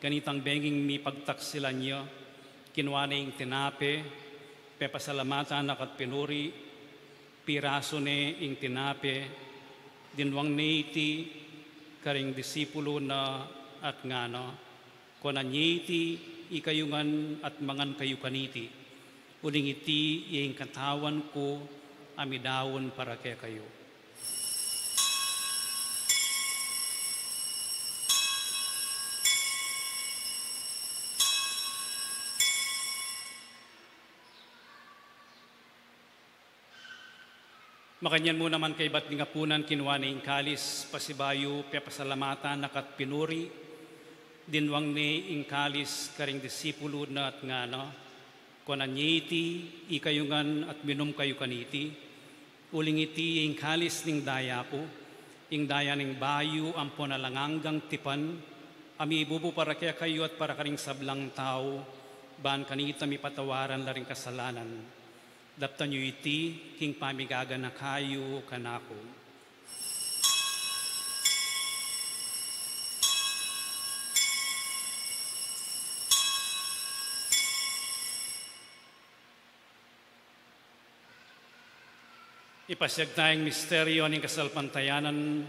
kanitang benging mipagtaksilan ya, kinua ne ing tinape, pepasalamatan na ka't pinuri, pirasu ne ing tinape, dinwang ne iti karing disipulu na at ngana, kunan ye iti ikayu ngan at mangan kayu kaniti, uling iti ya ing katawan ku a midaun para kekayu. Makanyan mu naman kaybat ning apunan, kinua ne ing kalis, pasibayu pepasalamatan na ka't pinuri, Dinwang ne ing kalis karing disipulu na at ngana, kuanan ye iti, ikayu ngan at minum kayu kaniti, uling iti ing kalis ning daya ku, ing daya ning bayu ampon alang anggang tipan, a mibubu para kekayu at para karing sablang tau, ban kanita mipatawaran la ring kasalanan. Daptan yu iti king pamigaganaka yu kanaku. Ipasiag taya ing misteryo ning kasalpantayanan.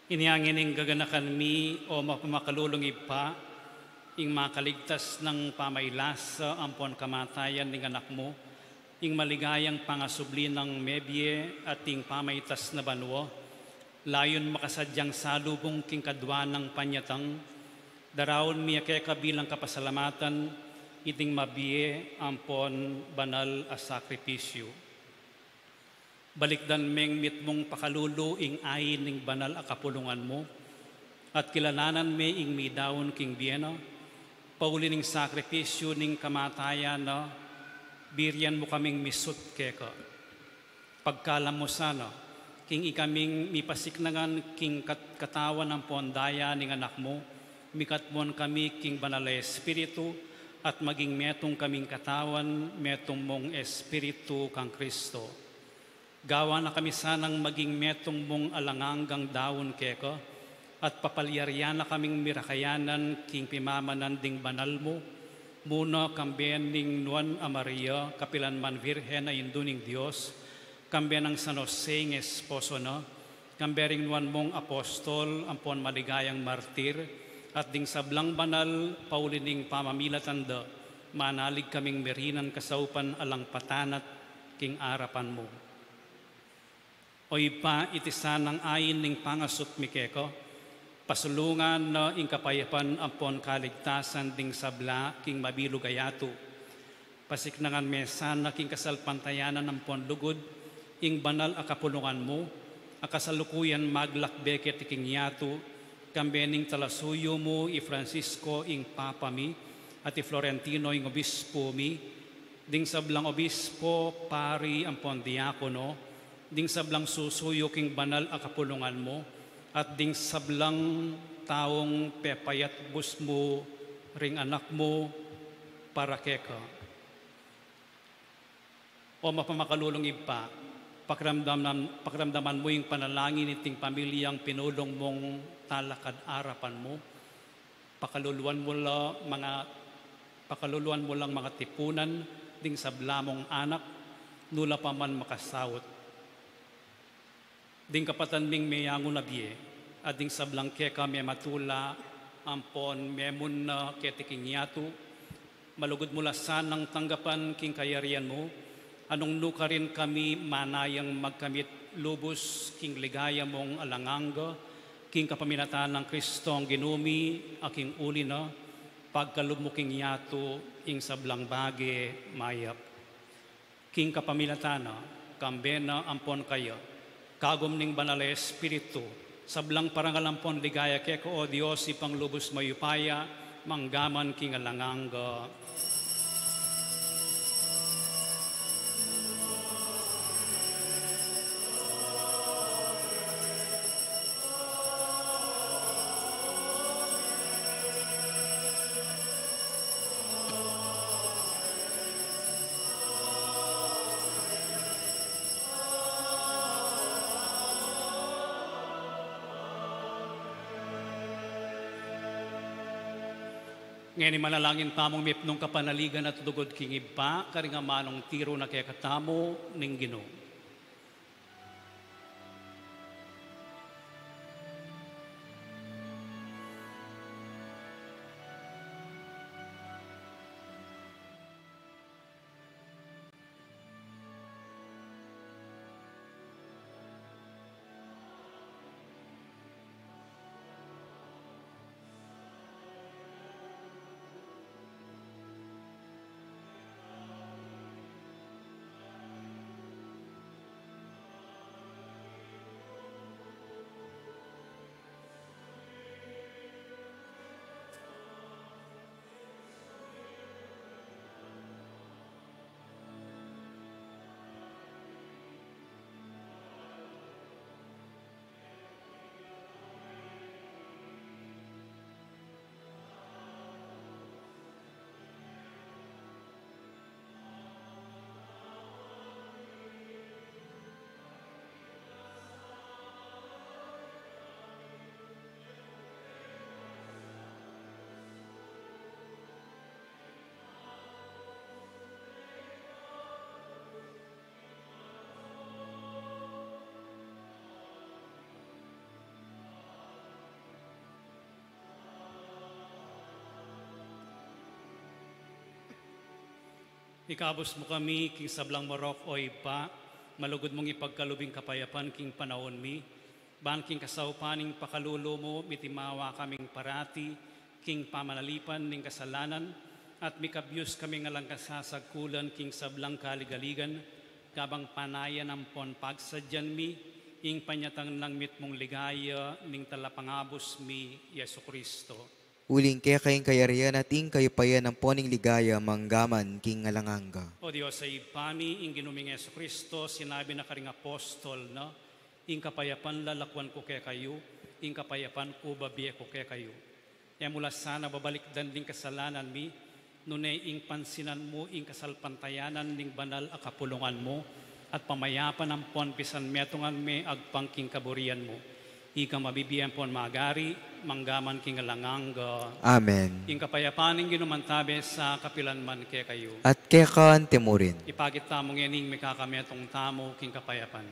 Inya ngening gaganakan mi, o mapamakalulung Ibpa, ing makaligtas nang pamailasa ampon kamatayan ning Anak mu, ing maligayang pangasubli nang mebie at ing pamaitas na banua, layun makasadyang salubung king kadua nang panyatang, daraun mi ya keka bilang kapasalamatan iting mabie ampon banal a sakripisyu. Balikdan meng mitmung pakalulu ing ain ning banal a kapulungan mu, at kilalanan me ing midaun king bie na, pauli ning sakripisyu ning kamatayan na, birian mu kaming misut keka. Pagkalam mu sana, king ikaming mipasiknangan king kat-, katawan ampon daya ning Anak mu, mikatmuan kami king Banal a Espiritu, at maging metung kaming katawan, metung mung Espiritu kang Kristo. Gawan na kami sanang maging metung mung alang anggang daun keka, at papalyarian na kaming mirakayanan king pimamanan ding banal mu, muna kambe ning Nuan a Maria, kapilan man Virgen a Indu ning Dios, kambe nang San Jose ing esposo na, kambe ring nuan mung apostol ampon maligayang martir, at ding sablang banal pauli ning pamamilatan da, manalig kaming mirinan kasaupan alang patanat king arapan mu. O Ibpa, iti sanang ain ning pangasut mi keka, pasulungan na ing kapayapan ampon kaligtasan ding sabla king mabilug a yatu. Pasiknangan me sana king kasalpantayanan ampon lugud ing banal a kapulungan mu, a kasalukuyan maglakbe keti king yatu, kambe ning talasuyu mu i Francisco ing Papa mi, at i Florentino ing Obispo mi, ding sablang obispo, pari, ampon diakono, ding sablang susuyu king banal a kapulungan mu, at ding sablang taung pepayatbus mu ring Anak mu para keka. O mapamakalulung Ibpa, pakiramdaman, pakiramdaman mu ing panalangin iting pamilyang pinulung mung talakad arapan mu. Pakaluluan mu la manga, pakaluluan mu lang manga tipunan ding sabla mung anak, nu la pa man makasaut. Ding kapatad ming meyangu na bie, at ding sablang keka mematula ampon memunna keti king yatu, malugud mu la sanang tanggapan king kayarian mu, a nung nu karin kami manayang magkamit lubus king ligaya mung alang angga, king kapamilatan nang Kristong Ginu mi, a king uli na, pagkalub mu king yatu ing sablang bage mayap. King kapamilatan na, kambe na ampon kaya, kagum ning Banal a Espiritu, sablang parangal ampon ligaya keka, o Dios, Ibpang lubus mayupaya, mangga man king alang angga. Ngeni manalangin tamung mipnung kapanaligan at lugud king Ibpa, karing amanung tiru na kekatamu ning Ginu. Ikabus mu kami king sablang marok, o Ibpa, malugud mung ipagkalub ing kapayapan king panaun mi, ban king kasaupan ning pakalulu mu, mitimawa kaming parati king pamanalipan ning kasalanan, at mikabyus kaming alang kasasagkulan king sablang kaligaligan, kabang panayan ampon pagsadyan mi ing panyatang nang mitmung ligaya ning Talapangabus mi, Jesucristo. Uling keka ing kayarian at ing kayupayan ampon ing ligaya manggaman king alang angga. O Dios a Ibpa mi, ing Ginu ming Jesucristo, sinabi na karing apostol na, ing kapayapan lalakwan ku kekayu, ing kapayapan ku babie ku kekayu. E mu la sana babalikdan ding kasalanan mi, nune ing pansinan mu ing kasalpantayanan ning banal a kapulungan mu, at pamayapan ampon pisanmetungan me agpang king kaburian mu. Ika mabibie ampon magari, manggaman king alang angga. Amen. Ing kapayapan ning Ginu mantabe sa kapilan man kekayu. At keka anti mu rin. Ipakit tamu ngening mikakametung tamu king kapayapan.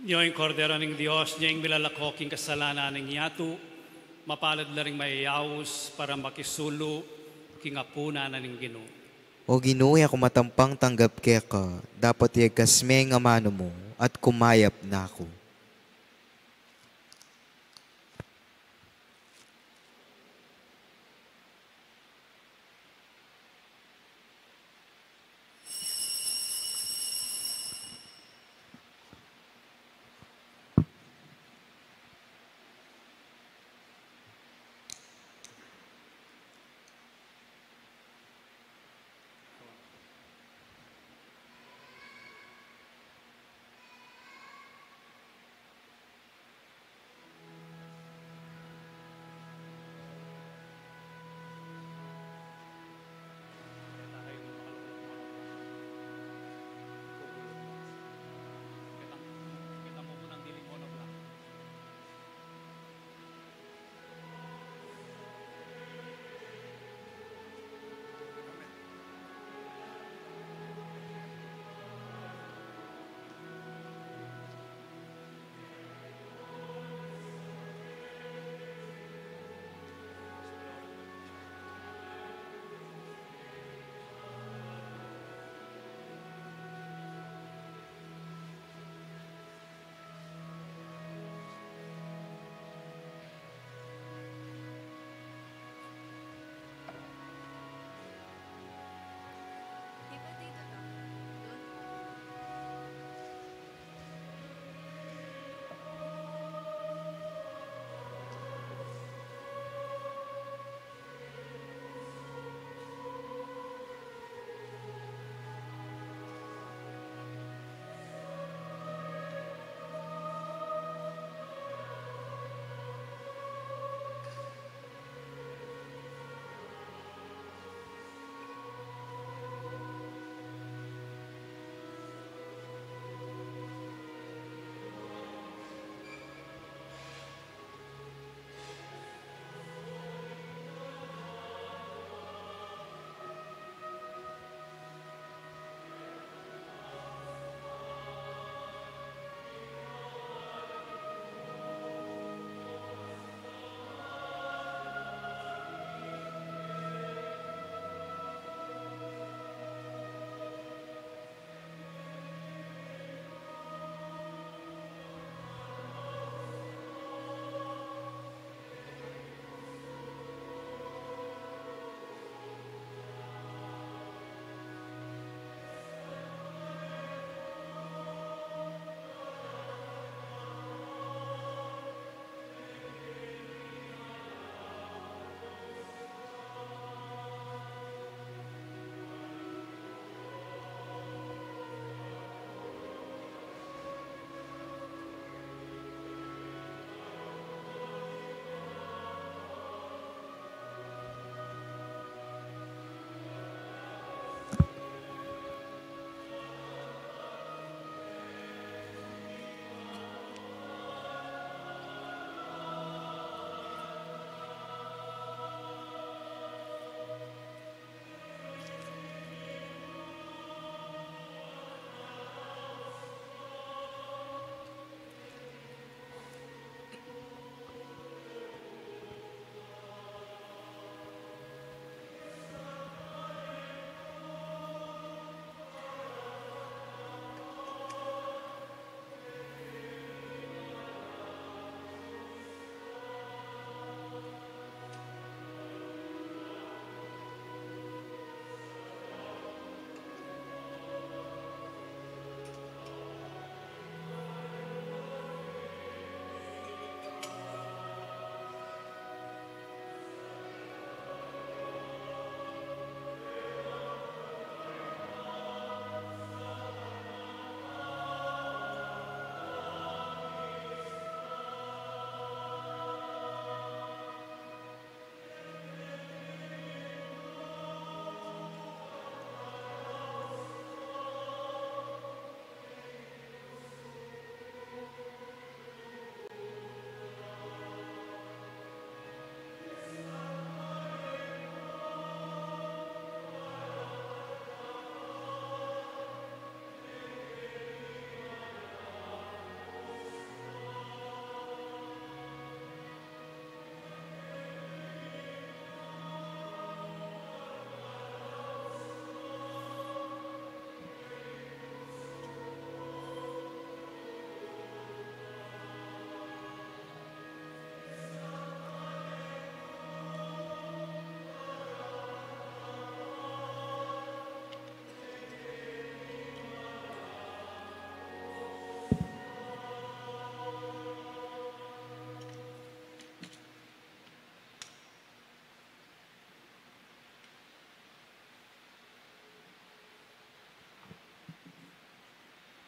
Nya ing Kordero ning Dios, nya ing milalako king kasalanan ning yatu, mapalad la ring mayayaus para makisulu king apunan na ning Ginu. O Ginu, e ku matampang tanggap keka, dapot yagkas me ing amanu mu, at kumayap na ku.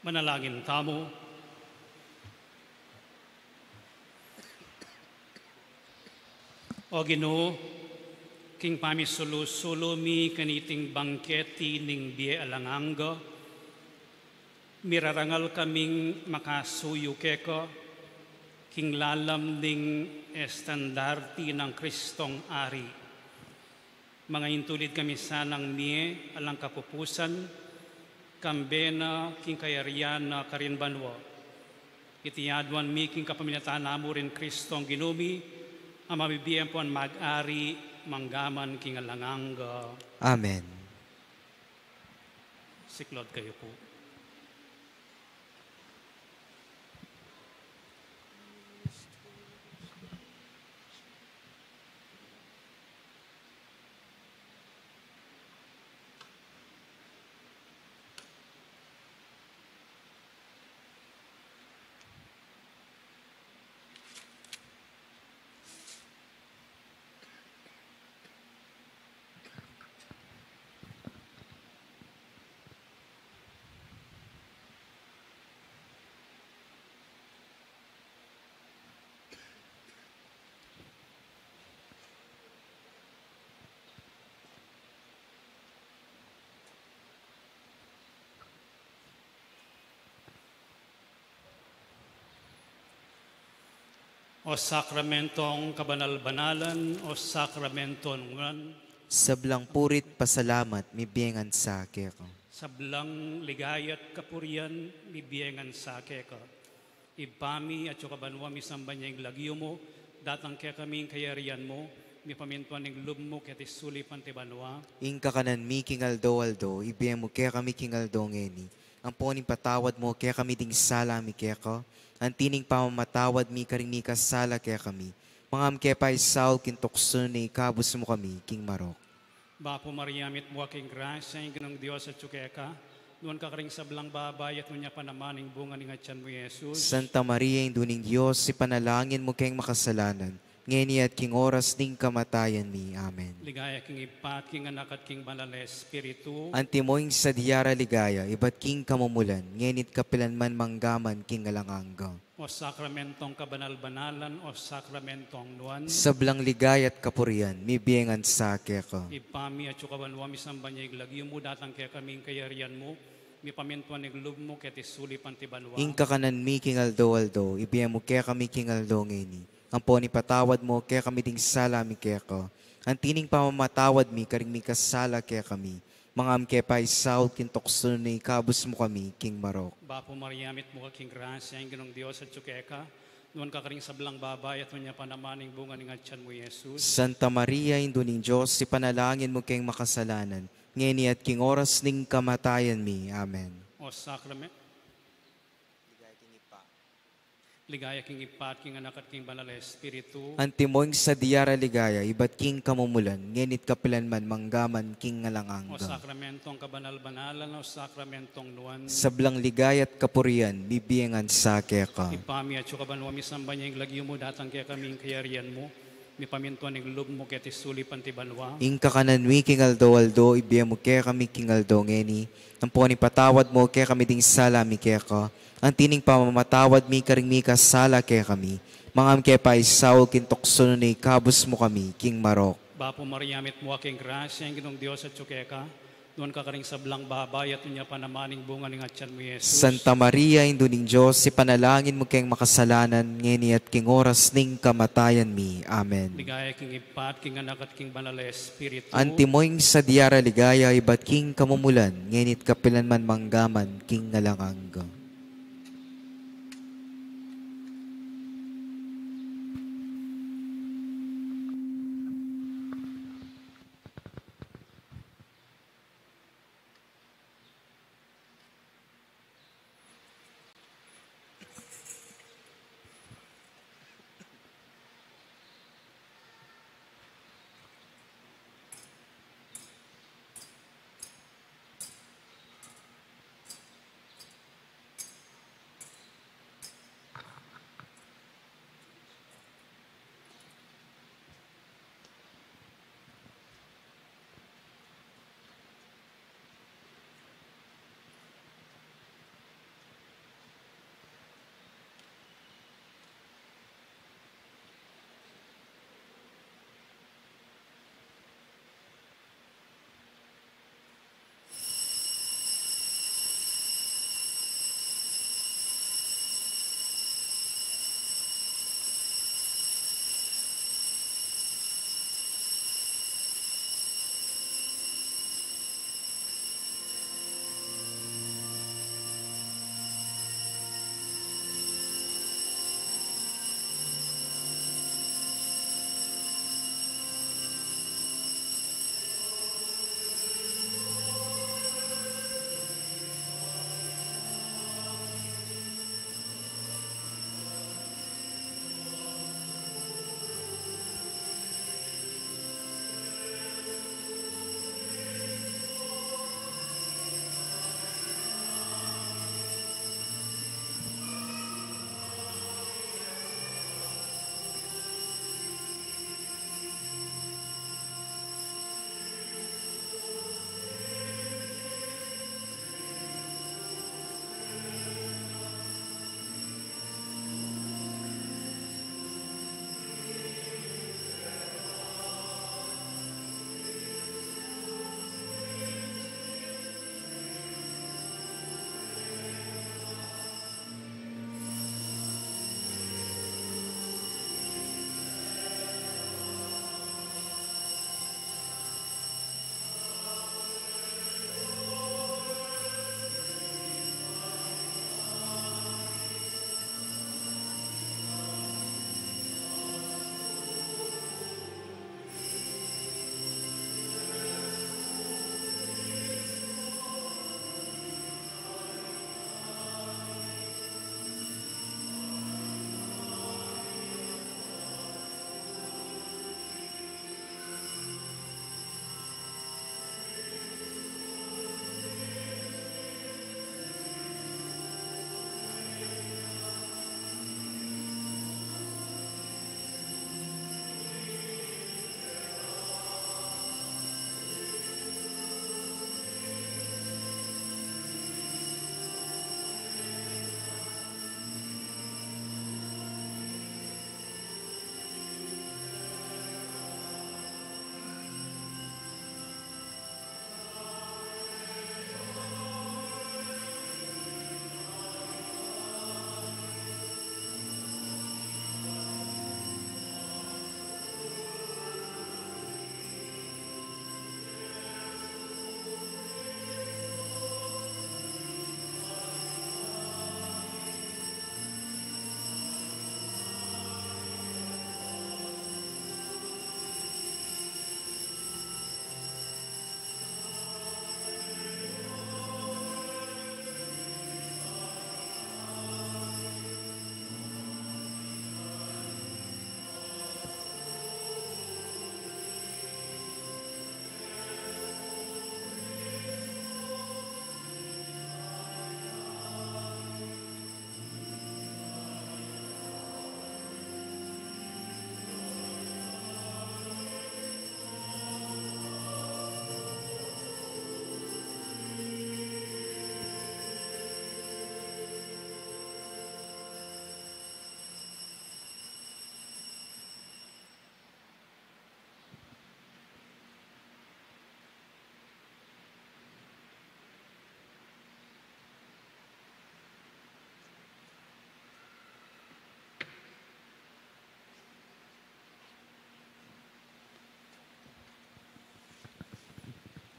Manalangin tamu. O Ginu, king pamisulu-sulu mi kaniting bangketi ning bie alang angga, mirarangal kaming makasuyu keka king lalam ning estandarte nang Kristong Ari. Mangaintulid kami sanang mie alang kapupusan, kambe na king kayarian na karin banua. Iti aduan mi king kapamilatan na mu ring Kristong Ginu mi, a mabibie ampon mag-ari mangga man king alang angga. Amen. Siklaud kayu pu. O sakramentong kabanal-banalan, o sakramentong nuan. Sablang puri't pasalamat, mibie ngan sa keka. Sablang ligaya't kapurian, mibie ngan sa keka. Ibpa mi, atsu ka banua, misamban ya ing lagyu mu, datang kekami ing kayarian mu, mipamintuan ing lub mu keti sulip anti banua. Ing kakanan mi king aldo-aldo, ibie mu kekami king aldo ngeni. Ampon ipatawad mu kekami ding sala mi keka, anti ning pamamatawad mi karing mikasala kekami. Manga mu ke paisaul king tuksu, nune ikabus mu kami king marok. Bapu Maria, mitmu ka king grasya, ing Ginung Dios atsu keka, nuan ka karing sablang babai, at nuan ya pa naman ing bunga ning atyan mu, Jesus. Santa Maria, Indu ning Dios, ipanalangin mu keng makasalanan, ngeni at king oras ning kamatayan mi. Amen. Ligaya king Ibpa, at king Anak, at king Banal a Espiritu. Antimo ing sadya ra ligaya, ibat king kamumulan, ngeni at kapilan man, mangga man king alang angga. O sakramentong kabanal-banalan, o sakramentong nuan. Sablang ligaya at kapurian, mibie ngan sa keka. Ibpa mi, atsu ka banua, misamban ya ing lagyu mu, datang kekami ing kayarian mu, mipamintuan ing lub mu keti sulip anti banua. Ing kakanan mi king aldo-aldo, ibie mu kekami king aldo ngeni. Ampon ipatawad mu kekami ding sala mi keka, anti ning pamamatawad mi karing mikasala kekami. Manga mu ke paisaul king tuksu, nune ikabus mu kami king marok. Bapu Maria, mitmu ka king grasya, ing Ginung Dios atsu keka, nuan ka karing sablang babai, at nuan ya pa naman ing bunga ning atyan mu, Jesus. Santa Maria, Indu ning Dios, ipanalangin mu keng makasalanan, ngeni at king oras ning kamatayan mi. Amen. O sakramen- Ligaya king Ibpa, at king Anak, at king Banal a Espiritu. Antimo ing sadya ra ligaya, ibat king kamumulan, ngeni at kapilan man, mangga man king alang angga. O sakramentong kabanal-banalan, o sakramentong nuan. Sablang ligaya at kapurian, mibie ngan sa keka. Ibpa mi, atsu ka banua, misamban ya ing lagyu mu, datang kekami ing kayarian mu, mipamintuan ing lub mu keti sulip anti banua. Ing kakanan mi king aldo-aldo, ibie mu kekami king aldo ngeni. Ampon ipatawad mu kekami ding sala mi keka, anti ning pamamatawad mi karing mikasala kekami. Manga mu ke paisaul king tuksu, nune ikabus mu kami king marok. Bapu Maria, mitmu ka king grasya, ing Ginung Dios atsu keka, nuan ka karing sablang babai, at nuan ya pa naman ing bunga ning atyan mu, Jesus. Santa Maria, Indu ning Dios, ipanalangin mu keng makasalanan, ngeni at king oras ning kamatayan mi. Amen. Ligaya king Ibpa, at king Anak, at king Banal a Espiritu. Antimo ing sadya ra ligaya, ibat king kamumulan, ngeni at kapilan man, mangga man king alang angga.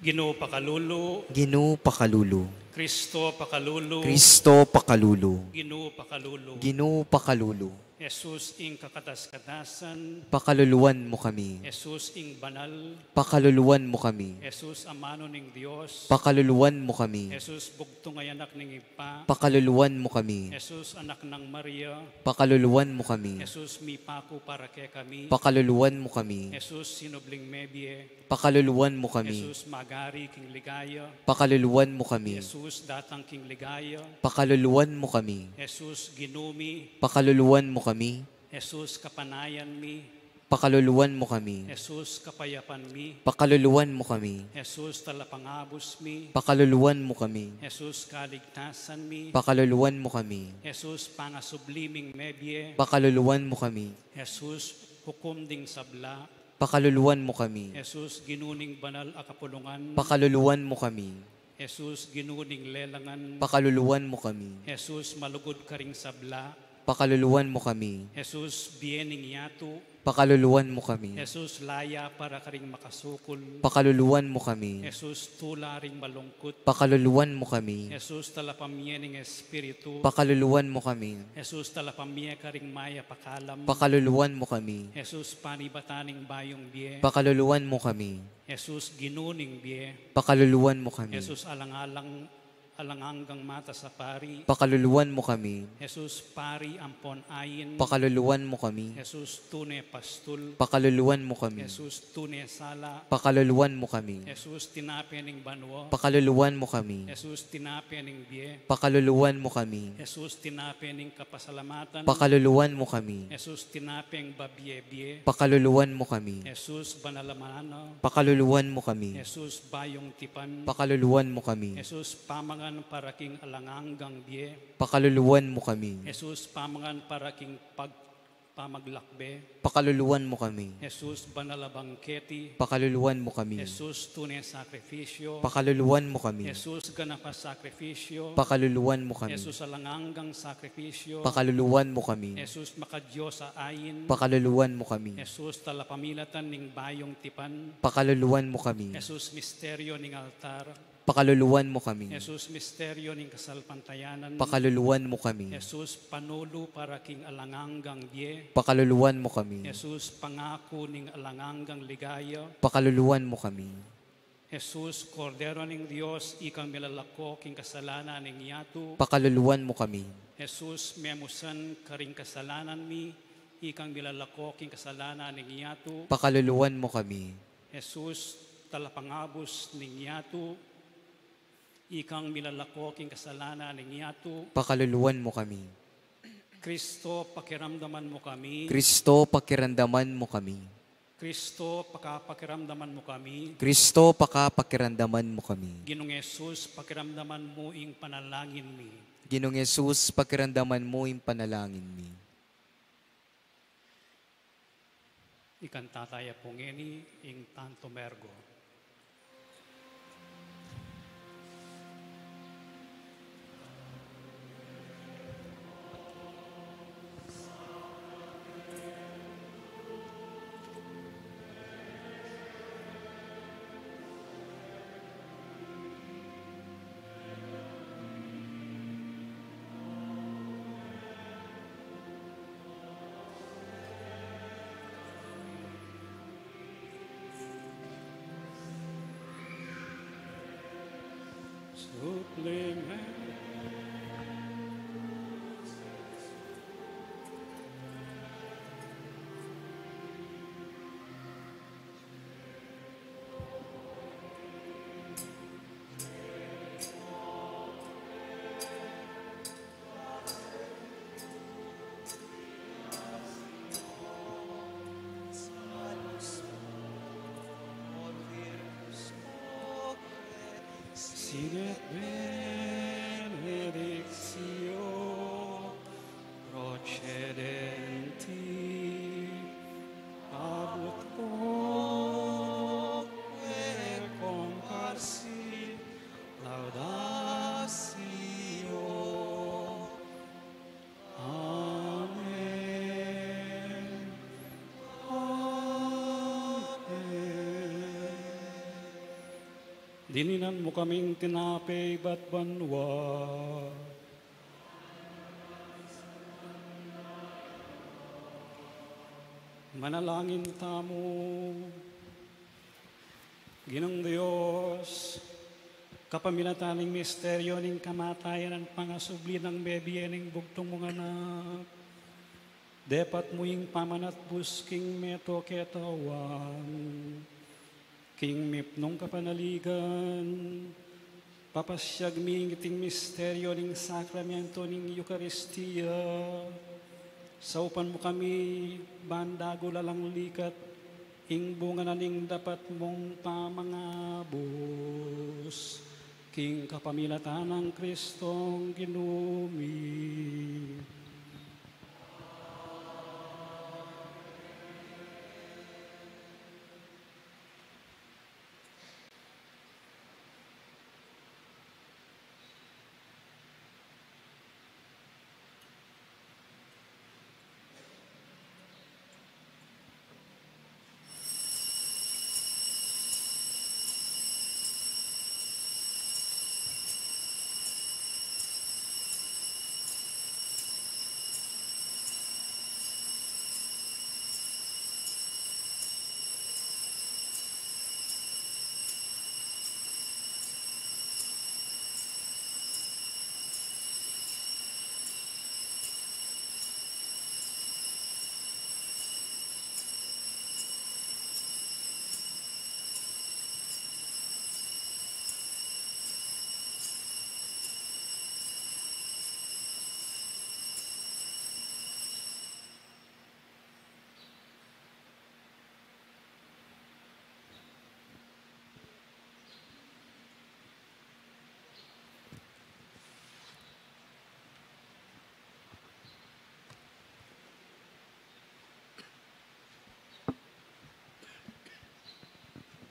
Ginu pakalulu. Ginu pakalulu. Kristo pakalulu. Kristo pakalulu. Ginu pakalulu. Ginu pakalulu. Jesus ing kakatas-katasan. Pakaluluan mu kami. Jesus ing banal. Pakaluluan mu kami. Jesus amanu ning Dios. Pakaluluan mu kami. Jesus bugtung a anak ning Ibpa. Pakaluluan mu kami. Jesus anak nang Maria. Pakaluluan mu kami. Jesus mipaku para kekami. Pakaluluan mu kami. Jesus sinubling mebie. Pakaluluan mu kami. Jesus magari king ligaya. Pakaluluan mu kami. Jesus datang king ligaya. Pakaluluan mu kami. Jesus Ginu mi. Pakaluluan mu kami. Jesus kapanayan mi. Pakaluluan mu kami. Jesus kapayapan mi. Pakaluluan mu kami. Jesus talapangabus mi. Pakaluluan mu kami. Jesus kaligtasan mi. Pakaluluan mu kami. Jesus pangasubli ming mebie. Pakaluluan mu kami. Jesus hukum ding sabla. Pakaluluan mu kami. Jesus Ginu ning banal a kapulungan. Pakaluluan mu kami. Jesus Ginu ning lelangan. Pakaluluan mu kami. Jesus malugud karing sabla. Pakaluluan mu kami. Jesus bie ning yatu. Pakaluluan mu kami. Jesus laya para karing makasukul. Pakaluluan mu kami. Jesus tula ring malungkut. Pakaluluan mu kami. Jesus talapamie ning Espiritu. Pakaluluan mu kami. Jesus talapamie karing mayap a kalam. Pakaluluan mu kami. Jesus panibatan ning bayung bie. Pakaluluan mu kami. Jesus Ginu ning bie. Pakaluluan mu kami. Jesus alang-alang, alang anggang matas a pari. Pakaluluan mu kami. Jesus pari ampon ain. Pakaluluan mu kami. Jesus tune pastul. Pakaluluan mu kami. Jesus tune sala. Pakaluluan mu kami. Jesus tinape ning banua. Pakaluluan mu kami. Jesus tinape ning bie. Pakaluluan mu kami. Jesus tinape ning kapasalamatan. Pakaluluan mu kami. Jesus tinapeng babie-bie. Pakaluluan mu kami. Jesus banal a mananu. Pakaluluan mu kami. Jesus bayung tipan. Pakaluluan mu kami. Jesus pamangan para king alang anggang bie. Pakaluluan mu kami. Jesus pamangan para king pag-, pamaglakbe. Pakaluluan mu kami. Jesus banal a bangketi. Pakaluluan mu kami. Jesus tune sakrifisyo. Pakaluluan mu kami. Jesus ganap a sakrifisyo. Pakaluluan mu kami. Jesus alang anggang sakrifisyo. Pakaluluan mu kami. Jesus makadios a ain. Pakaluluan mu kami. Jesus talapamilatan ning bayung tipan. Pakaluluan mu kami. Jesus misteryo ning altar. Pakaluluan mu kami. Jesus misteryo ning kasalpantayanan. Pakaluluan mu kami. Jesus panulu para king alang anggang bie. Pakaluluan mu kami. Jesus pangaku ning alang anggang ligaya. Pakaluluan mu kami. Jesus Kordero ning Dios, ikang milalako king kasalanan ning yatu. Pakaluluan mu kami. Jesus memusan karing kasalanan mi, ikang milalako king kasalanan ning yatu. Pakaluluan mu kami. Jesus talapangabus ning yatu, ikang milalako king kasalanan ning yatu. Pakaluluan mu kami. Kristo pakiramdaman mu kami. Kristo pakiramdaman mu kami. Kristo pakapakiramdaman mu kami. Kristo pakapakiramdaman mu kami. Ginung Jesus pakiramdaman mu ing panalangin mi. Ginung Jesus pakiramdaman mu ing panalangin mi. Ikanta taya pu ngeni ing Tantum Ergo. Sicut benedictio procedenti ab ut quoque comparsit laudatio. Amen. Amen. Dininan mu kaming tinape ibat banua. Manalangin tamu. Ginung Dios, kapamilatan ning misteryo ning kamatayan at pangasubli nang mebie ning bugtung mung Anak, depat mu ing pamanatbus king meto ketawan. King mipnung kapanaligan, papasiag mi iting misteryo ning sakramento ning Eukaristia. Saupan mu kami ban dagul alang likat ing bunga na ning dapat mung pamangabus. King kapamilatan nang Kristong Ginu mi.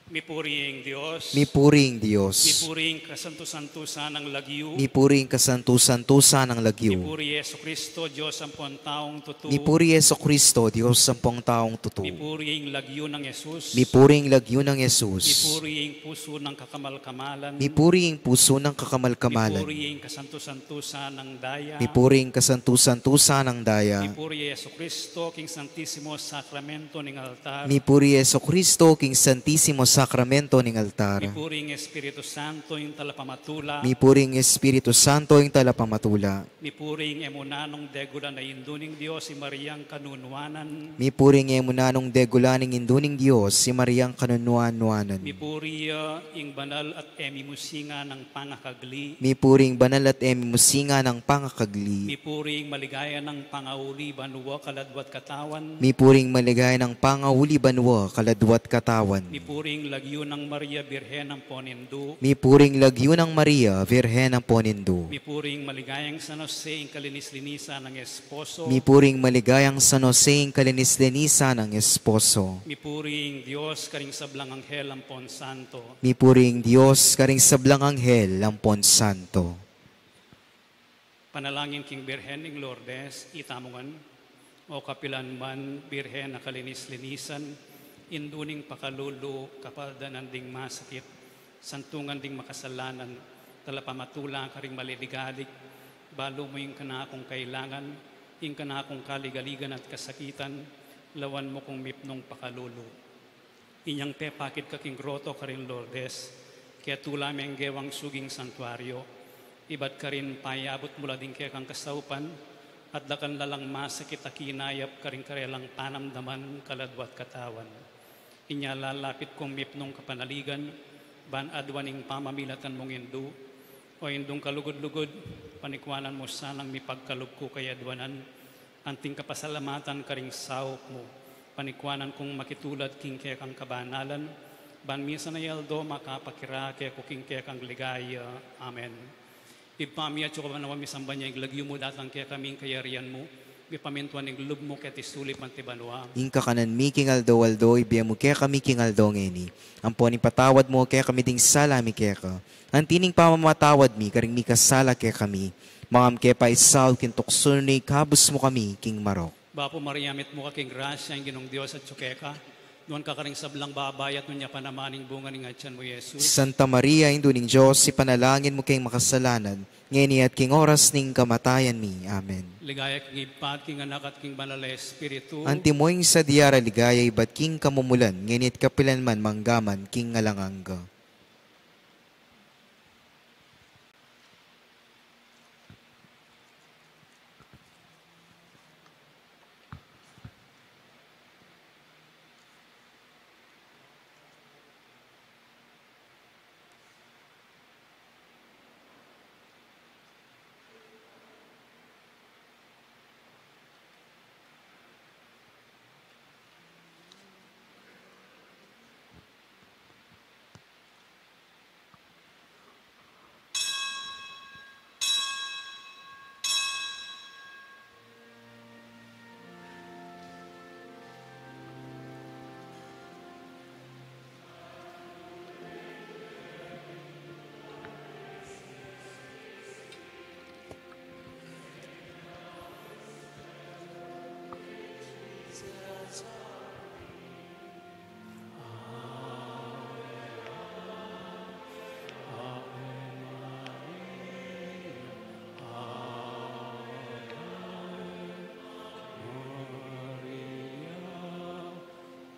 Mipuri ing Dios. Mipuri ing Dios. Mipuri ing kasantu-santusan nang lagyu. Mipuri ing kasantu-santusan nang lagyu. Mipuri Jesucristo, Dios ampong taung tutu. Mipuri Jesucristo, Dios ampong taung tutu. Mipuri ing lagyu nang Jesus. Mipuri ing lagyu nang Jesus. Mipuri ing pusu nang kakamal-kamalan. Mipuri ing pusu nang kakamal-kamalan. Mipuri ing kasantu-santusan nang daya. Mipuri ing kasantu-santusan nang daya. Mipuri Jesucristo, king Santisimo Sakramento ning altar. Mipuri Jesucristo, king Santisimo Sakramento ning altar. Mipuri ing Espiritu Santo, ing talapamatula. Mipuri ing Espiritu Santo, ing talapamatula. Mipuri ing e mu nanung degulan a Indu ning Dios, i Mariang kanunuanan. Mipuri ing e mu nanung degulan ing Indu ning Dios, i Mariang kanunuanan. Mipuri ya ing banal at e mimusinga nang pangakagli. Mipuri ing banal at e mimusinga nang pangakagli. Mipuri ing maligaya nang pangauli banua kaladwa't katawan. Mipuri ing maligaya nang pangauli banua kaladwa't katawan. Mipuri ing lagyu nang Maria, Birhen ampon Indu. Mipuri ing lagyu nang Maria, Birhen ampon Indu. Mipuri ing maligayang San Jose, ing kalinis-linisan nang esposo. Mipuri ing maligayang San Jose, ing kalinis-linisan nang esposo. Mipuri ing Dios karing sablang anghel ampon santo. Mipuri ing Dios karing sablang anghel ampon santo. Panalangin king Birhen ning Lourdes, itamu ngan. O kapilan man Birhen a kalinis-linisan, Indu ning pakalulu, kapaldanan ding masakit, santungan ding makasalanan, talapamatula karing maligalig, balu mu ing kanakung kailangan, ing kanakung kaligaligan at kasakitan, lawan mu kung mipnung pakalulu. Inyang pepakit ka king groto karing Lourdes, ketula meng gewang suging santuario, ibat karin payabut mu la ding kekang kasaupan, at dakal na lang masakit a kinayap karing karelang panamdaman kaladwa't katawan. Inya lalapit kung mipnung kapanaligan, ban aduan ing pamamilatan mung Indu. O Indung kalugud-lugud, panikwanan mu sanang mipagkalub ku kaya aduanan, anting kapasalamatan karing saup mu, panikwanan kung makitulad king kekang kabanalan, ban misan a aldo makapakirake ku king kekang ligaya. Amen. Ibpa mi, atsu ka banua, misamban ya ing lagyu mu, datang kekami ing kayarian mu, mipamintuan ing lub mu keti sulip anti banua. Ing kakanan mi king aldo-aldo, ibie mu kekami king aldo ngeni. Ampon ipatawad mu kekami ding sala mi keka, anti ning pamamatawad mi karing mikasala kekami. Manga mu ke paisaul king tuksu, nune ikabus mu kami king marok. Bapu Maria, mitmu ka king grasya, ing Ginung Dios atsu keka. Nuan ka karing sablang babai at nuan ya pa naman ing bunga ning atian mu, Jesus. Santa Maria, Indu ning Dios, ipanalangin mu keng makasalanan, ngeni at king oras ning kamatayan mi. Amen. Ligaya king Ibpa at king Anak at king Banal a Espiritu. Antimo ing sadya ra ligaya ibat king kamumulan, ngeni at kapilan man, mangga man king alang angga.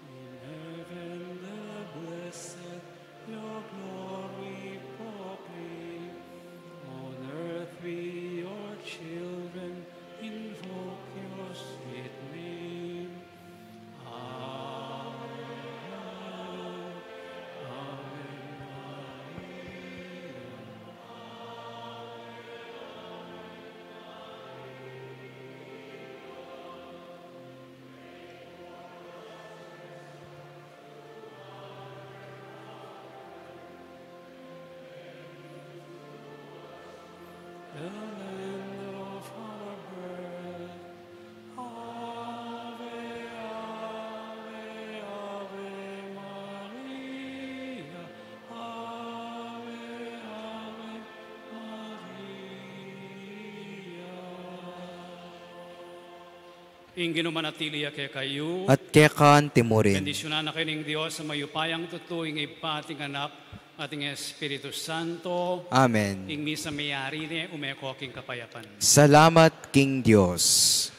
In heaven the blessed, your glory proclaim. On earth we, your children, invoke your sweet name. Ave, Ave Maria. The land of our birth. Ave, Ave, Ave Maria. Ave, Ave Maria. Ing Ginu manatili ya kekayu. At keka anti mu rin. Bendisyunan na kayu ning Dios a mayupayang tutu, ing Ibpa, at ing Anak, at ing Espiritu Santo. Amen. Ing misa meyari ne, ume ko king kapayapan. Salamat king Dios.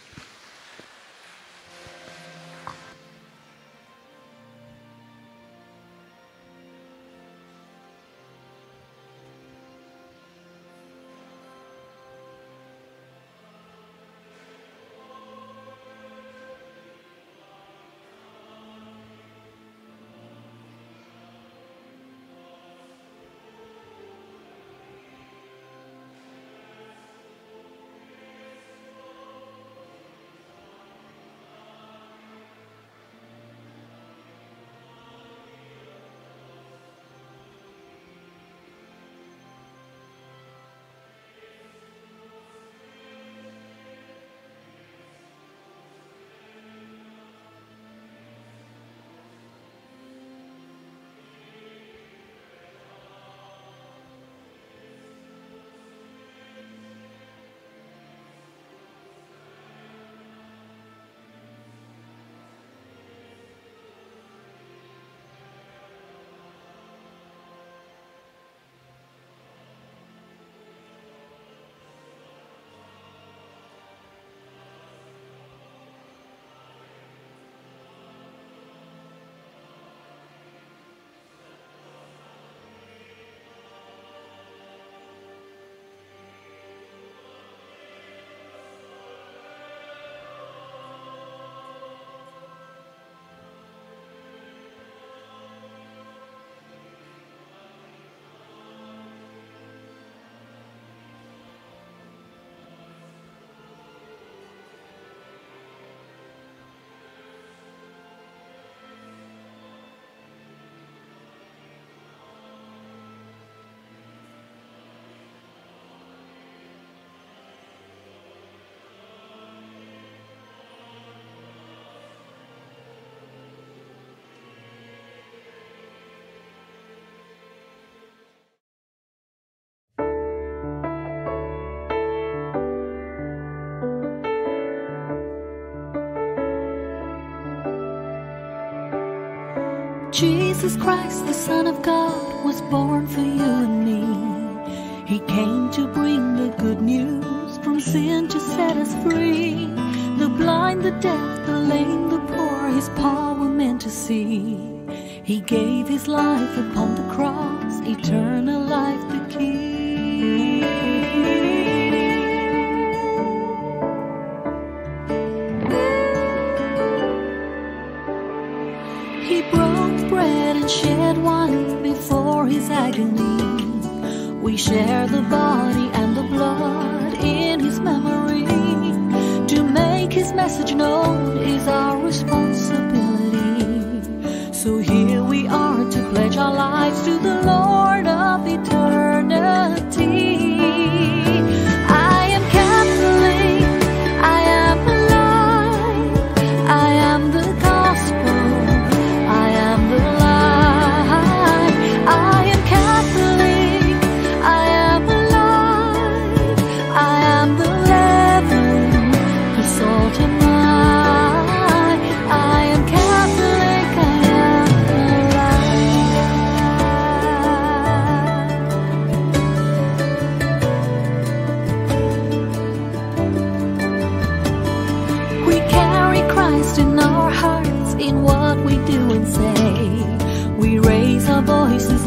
Jesus Christ, the Son of God, was born for you and me. He came to bring the good news, from sin to set us free. The blind, the deaf, the lame, the poor, his power meant to see. He gave his life upon the cross, eternal life the key. He broke bread and shed wine before his agony. We share the body and the blood in his memory. To make his message known is our responsibility. So here we are to pledge our lives to the Lord of eternity. I am Catholic, I am alive, I am the gospel, I am the light. I am Catholic, I am alive, I am the leaven, the salt am I. I am Catholic, I am alive. We carry Christ in our hearts, in what we do and say. We raise our voices.